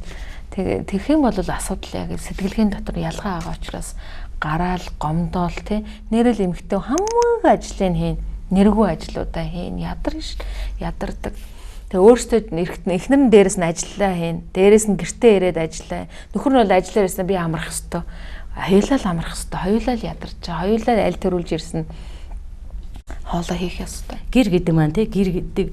Тэгэх юм бол асуудал яг сэтгэлгээний дотор ялгаа байгаа учраас гараал гомдоол тий нэрэл эмэгтэй хамаг ажлыг хийн, нэргүй ажлуудаа хийн, ядардаг. Тэгээ өөртөө эхнэр нь дээрэс нь ажиллаа хийн, дээрэс нь гэртээ ирээд ажиллаа. Нөхөр нь бол ажиллаар ирсэн, би амрах хэвээр. Хоёулаа л амрах хэвээр, хоёулаа л ядарч, хоёулаа аль төрүүлж ирсэн хоолоо хийх ёстой. Гэр гэдэг маань тий гэр гэдэг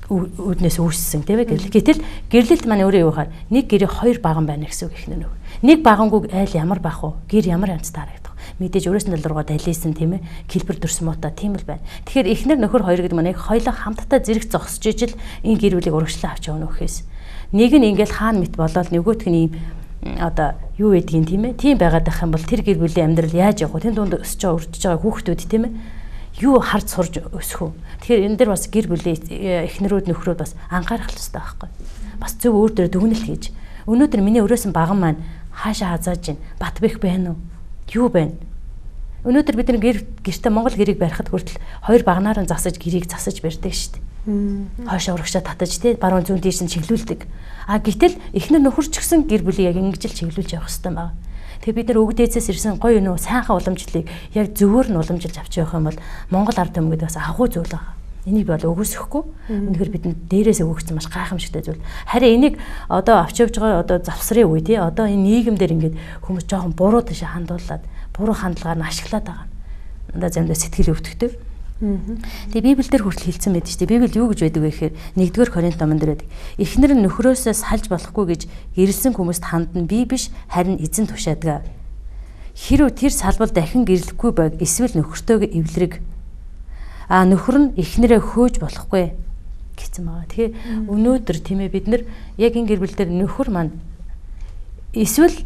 үүднээс үүссэн тийм ээ гэрлэл. Гэтэл гэрлэлт маань өөрөө юу хаар нэг гэрээ хоёр баган байна гэсэн үг ихнэр нөхөр. Нэг багангүй айл ямар бах вэ? Гэр ямар янзтай харагдах вэ? Мэдээж өөрөөс нь руугаа далийсан тийм ээ килбэр дүрс муутай тийм л байна. Тэгэхээр эхнэр нөхөр хоёр гэдэг маань яг хоёлоо хамтдаа зэрэг зогсож ижил энэ гэр бүлийг урагшлаа авч явна үхээс. Нэг нь ингээл хаан мэт болоод нөгөөх нь ийм одоо юу гэдгийг тийм ээ тийм байгаад байх юм бол тэр гэр бүлийн амьдрал яаж явах вэ? Тэн дунд өсөж байгаа үржиж байгаа хүүхдүүд тийм ээ юу харж сурж өсөх үү? Тэгэхээр энэ дэр бас гэр бүлийн эхнэрүүд нөхрүүд бас анхаарах хэрэгтэй байхгүй. Бас зөв өөр дээр дүгнэлт хийж. Өнөөдөр миний өрөөсөн баган маань хаашаа хазааж байна? Бат бэх байна уу? Юу байна? Өнөөдөр бид нар гэртээ Монгол гэрийг барихад хүртэл хоёр багнаар нь засаж гэрийг засаж барьдаг шүү дээ. Хойшоо урагшаа татаж тий баруун зүүн тийш нь чиглүүлдэг. А гэтэл эхнэр нөхөр ч гэсэн гэр бүлийг яг ингэж л чиглүүлж явах хэрэгтэй байна. Тэгээ бид нар өгдөөцөөс ирсэн гоё нөө сайхан уламжлалыг яг зөвөр нь уламжилж авч явах юм бол Монгол ард түмэн гэдэг бас агуу зүйл байгаа. Энийг бол өгөөсөхгүй. Үнэхээр бидэнд дээрээс өгөгдсөн маш гайхамшигтай зүйл. Харин энийг одоо авч явж байгаа одоо завсрын үе тий одоо энэ нийгэмдэр ингээд хүмүүс жоохон буруу тийш хандуулаад буруу хандлагаар нь ашиглаад байгаа. Дандаа заримдаа сэтгэл өвдөгтэй. Тэгээ Библиэлд хүртэл хэлсэн байдаг шүү дээ. Библи юу гэж байдаг вэ гэхээр 1-р Коринт номон дээр байдаг. Эхнэр нь нөхрөөсөө салж болохгүй гэж гэрэлсэн хүмүүст хандна би биш харин эзэн тушаадаг. Хэрв тэр салбал дахин гэрлэхгүй байг эсвэл нөхөртөөгөө эвлэрэг. А нөхөр нь эхнэрээ хөөж болохгүй гэсэн байгаа. Тэгэхээр өнөөдөр тийм ээ бид нар яг энэ гэр бүл дээр нөхөр маань эсвэл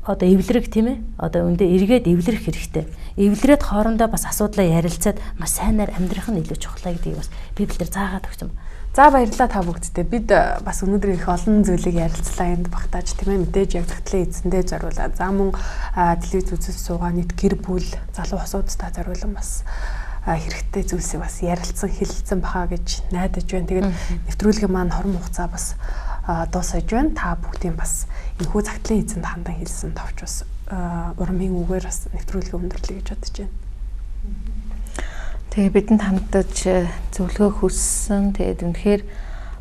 одоо эвлэрэг тийм ээ одоо өндөө эргээд эвлэрэх хэрэгтэй. Эвлэрээд хоорондоо бас асуудлаа ярилцаад маш сайнаар амьдрах нь илүү чухал гэдгийг бас Библиэлд заагаад өгсөн. За баярлалаа та бүгдтэй. Бид бас өнөөдөр их олон зүйлийг ярилцлаа энд багтааж тийм ээ мэдээж яг загтлын эзэндээ зориулаад. За мөн телевиз үзэж суугаа нийт гэр бүл залуу хосуудтай зориулан бас хэрэгтэй зүйлсийг бас ярилцсан хэлэлцэн баха гэж найдаж байна. Тэгээд нэвтрүүлгийн маань хорон хугацаа бас дуусаж байна. Та бүгдийн бас энэхүү загтлын эзэнд хандан хэлсэн товч бас урмын үгээр бас нэвтрүүлгээ өндөрлөе гэж бодож байна. Тэгээ бидэнд хандаж зөвлөгөө хүссэн. Тэгээд үнэхээр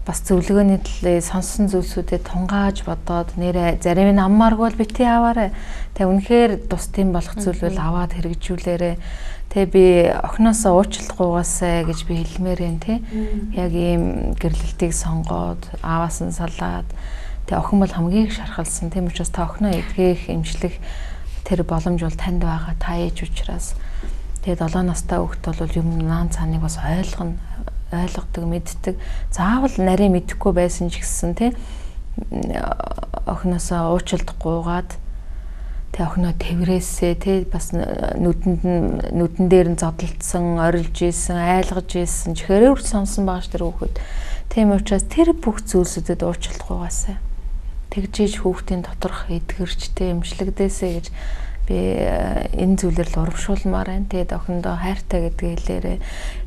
бас зөвлөгөөний төлөө сонсон зүйлсүүдэд тунгааж бодоод нэрээ зарим нь аммааргүй бол бити аваарай. Тэгээ үнэхээр тус тийм болох зүйл бол аваад хэрэгжүүлээрэй. Тэгээ би охиноосоо уучлахгүйгаасай гэж би хэлмээр байна тий. Яг ийм гэрлэлтийг сонгоод ааваас нь салаад тэгээ охин бол хамгийн их шархалсан. Тийм учраас та охиноо эдгэх, эмчлэх тэр боломж бол танд байгаа. Та ээж учраас. Тэгээ 7 настай хүүхэд бол юм наан цааныг бас ойлгоно, ойлгодог, мэддэг. Заавал нарийн мэдэхгүй байсан ч гэсэн тий охиноосоо уучлахгүйгаад тэгээ охиноо тэврээсээ тий бас нүдэнд нь нүдэн дээр нь зодолдсон, орилж исэн, айлгаж исэн, чихээрээ үрт сонсон байгаа ш тэр хүүхэд. Тийм учраас тэр бүх зүйлсүүдэд уучлахгүйгаасай. Тэгжээж хүүхдийн доторх эдгэрч тий эмчлэгдээсэй гэж би энэ зүйлээр л урамшуулмаар байна. Тэгээд охиндоо хайртай гэдгээ хэлээрээ.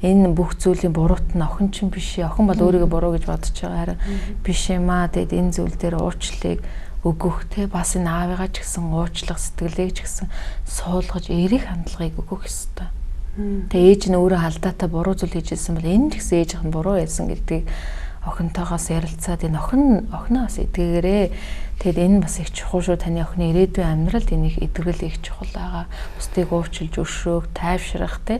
Энэ бүх зүйлийн буруут нь охин чинь биш. Охин бол өөрийгөө буруу гэж бодож байгаа. Харин биш юм аа. Тэгээд энэ зүйл дээр уучлалыг өгөх те бас энэ аавыгаа ч гэсэн уучлах сэтгэлийг ч гэсэн суулгаж эерэг хандлагыг өгөх ёстой. Тэгээ ээж нь өөрөө алдаатай буруу зүйл хийж ирсэн бол энэ ч гэсэн ээжийнх нь буруу байсан гэдгийг охинтойгоос ярилцаад энэ охин охиноос эдгээрээ. Тэгэд энэ бас их чухал шүү. Таны охины ирээдүйн амьдралд энэ их эдгэрэл их чухал байгаа. Бусдыг уучлж өршөөх, тайвшрах те.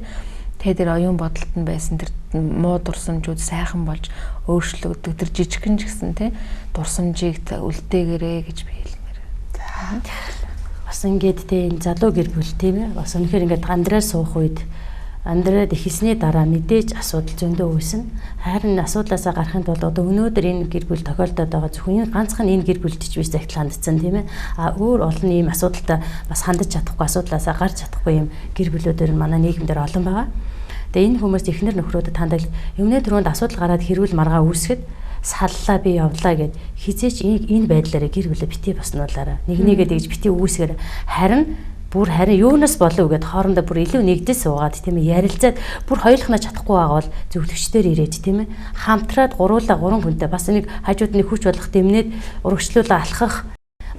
Тэгээ тэр оюун бодолд нь байсан тэр муу дурсамжууд сайхан болж өөрчлөгддөг. Тэр жижигхэн ч гэсэн тий дурсамжийг үлдээгээрэй гэж би хэлмээр. За. Бас ингээд тий энэ залуу гэр бүл тийм ээ. Бас үнэхээр ингээд амьдрал суух үед амьдраад эхэлсний дараа мэдээж асуудал зөндөө үүснэ. Харин асуудлаасаа гарахын тулд одоо өнөөдөр энэ гэр бүл тохиолдоод байгаа зөвхөн энэ ганцхан энэ гэр бүлд ч биш захидал хандсан тийм ээ. А өөр олон ийм асуудалтай бас хандаж чадахгүй асуудлаасаа гарч чадахгүй ийм гэр бүлүүдээр манай нийгэмдэр олон байгаа. Тэгээ энэ хүмүүс эхнэр нөхрүүдэд хандаж өмнө түрүүнд асуудал гараад хэрүүл маргаа үүсгэхэд саллаа би явлаа гэд хизээч энэ байдлаараа гэр бүлээ бити боснуулаараа нэг нэгээ тэгж бити үүсгэр харин бүр харин юунаас болов гэд хоорондоо бүр илүү нэгдэл суугаад тийм ээ ярилцаад бүр хоёулахнаа чадахгүй байгаа бол зөвлөгчдөр ирээд тийм ээ хамтраад гуруула гурван хүнтэй бас нэг хажууд нь хүч болох дэмнээд урагшлуулаа алхах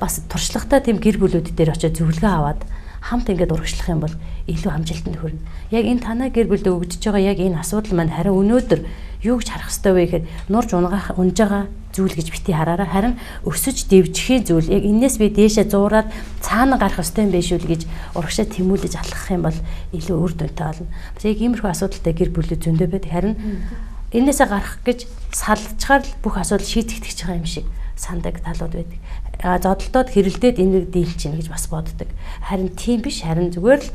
бас туршлагатай тийм гэр бүлүүд дээр очиод зөвлөгөө аваад хамт ингээд урагшлах юм бол илүү амжилтанд хүрнэ. Яг энэ танай гэр бүлд өгдөж байгаа яг энэ асуудал маань харин өнөөдөр юу гэж харах ёстой вэ гэхэд нурж унгаах унж байгаа зүйл гэж бити хараараа харин өсөж дэвжихийн зүйл яг энээс би дээшээ зуураад цаана гарах ёстой юм биш үү гэж урагшаа тэмүүлэж алхах юм бол илүү үр дүнтэй болно. Бас яг иймэрхүү асуудалтай гэр бүлүүд зөндөө байдаг. Харин энээсээ гарах гэж салчгаар л бүх асуудал шийдэгдэж байгаа юм шиг сандаг талууд байдаг. Зодолдоод хэрэлдээд энийг дийлчихнэ гэж бас боддог. Харин тийм биш. Харин зүгээр л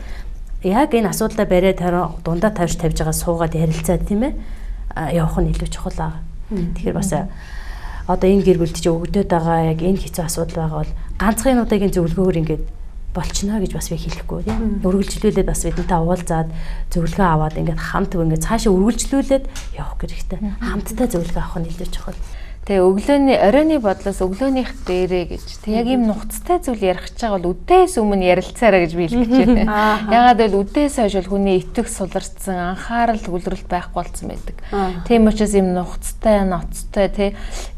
яг энэ асуудлаа бариад харин дундаа тавьж байгаа суугаад ярилцаад тийм ээ явах нь илүү чухал байгаа. Тэгэхээр бас одоо энэ гэр бүлд чи өгдөд байгаа яг энэ хэцүү асуудал байгаа бол ганцхан удаагийн зөвлөгөөр ингээд болчихно гэж бас би хэлэхгүй тийм. Үргэлжлүүлээд бас бидэнтэй уулзаад зөвлөгөө аваад ингээд хамт ингээд цаашаа үргэлжлүүлээд явах хэрэгтэй. Хамтдаа зөвлөгөө авах нь илүү чухал. Тэгээ өглөөний оройны бодлоос өглөөнийх дээрээ гэж. Тэг яг ийм нухацтай зүйл ярих гэж байгаа бол үдээс өмнө ярилцаарай гэж би хэлэх гэж байна. Ягаад гэвэл үдээс хойш бол хүний итгэх суларцсан, анхаарал төвлөрөлт байхгүй болсон байдаг. Тийм учраас ийм нухацтай, ноцтой тий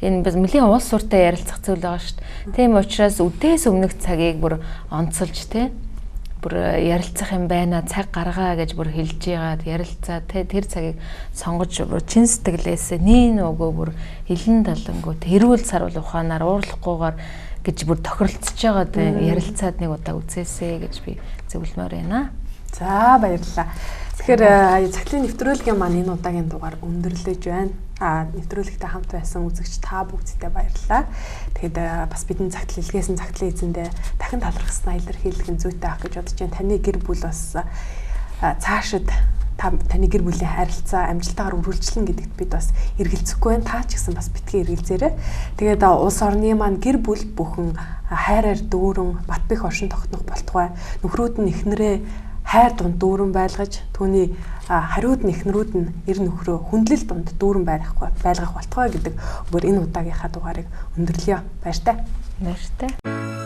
энэ бас нэлийн улс суртай ярилцах зүйл байгаа шүү дээ. Тийм учраас үдээс өмнөх цагийг бүр онцолж тий бүр ярилцах юм байна, цаг гаргаа гэж бүр хэлж яагаад ярилцаа тэр цагийг сонгож бүр чин сэтгэлээсээ нин өгөө бүр илэн далангуу тэрүүл сарвал ухаанаар уурлахгүйгээр гэж бүр тохиролцож байгаад ярилцаад нэг удаа үзээсэй гэж би зөвлөмөр байна. За баярлалаа. Тэгэхээр цаглын нэвтрүүлгийн маань энэ удаагийн дугаар өндөрлөж байна. Нэвтрүүлэгтэй хамт байсан үзэгч та бүгдтэй баярлалаа. Тэгэхэд бас бидний цагтл илгээсэн цагтлын эзэндээ дахин талархснаа илэрхийлэх нь зүйтэй ах гэж бодож байна. Таны гэр бүл бас цаашид таны гэр бүлийн харилцаа амжилтаагаар үргэлжлэн гэдэгт бид бас эргэлзэхгүй байна. Та ч гэсэн бас битгий эргэлзээрэй. Тэгээд улс орны маань гэр бүл бүхэн хайраар дүүрэн бат бэх оршин тогтнох болтугай. Нөхрүүд нь эхнэрээ хайр дунд дүүрэн байлгаж түүний хариуд нь эхнэрүүд нь эр нөхрөө хүндлэл дунд дүүрэн байлгах болтугай гэдэг үгээр энэ удаагийнхаа дугаарыг өндөрлөё. Баяртай. Баяртай.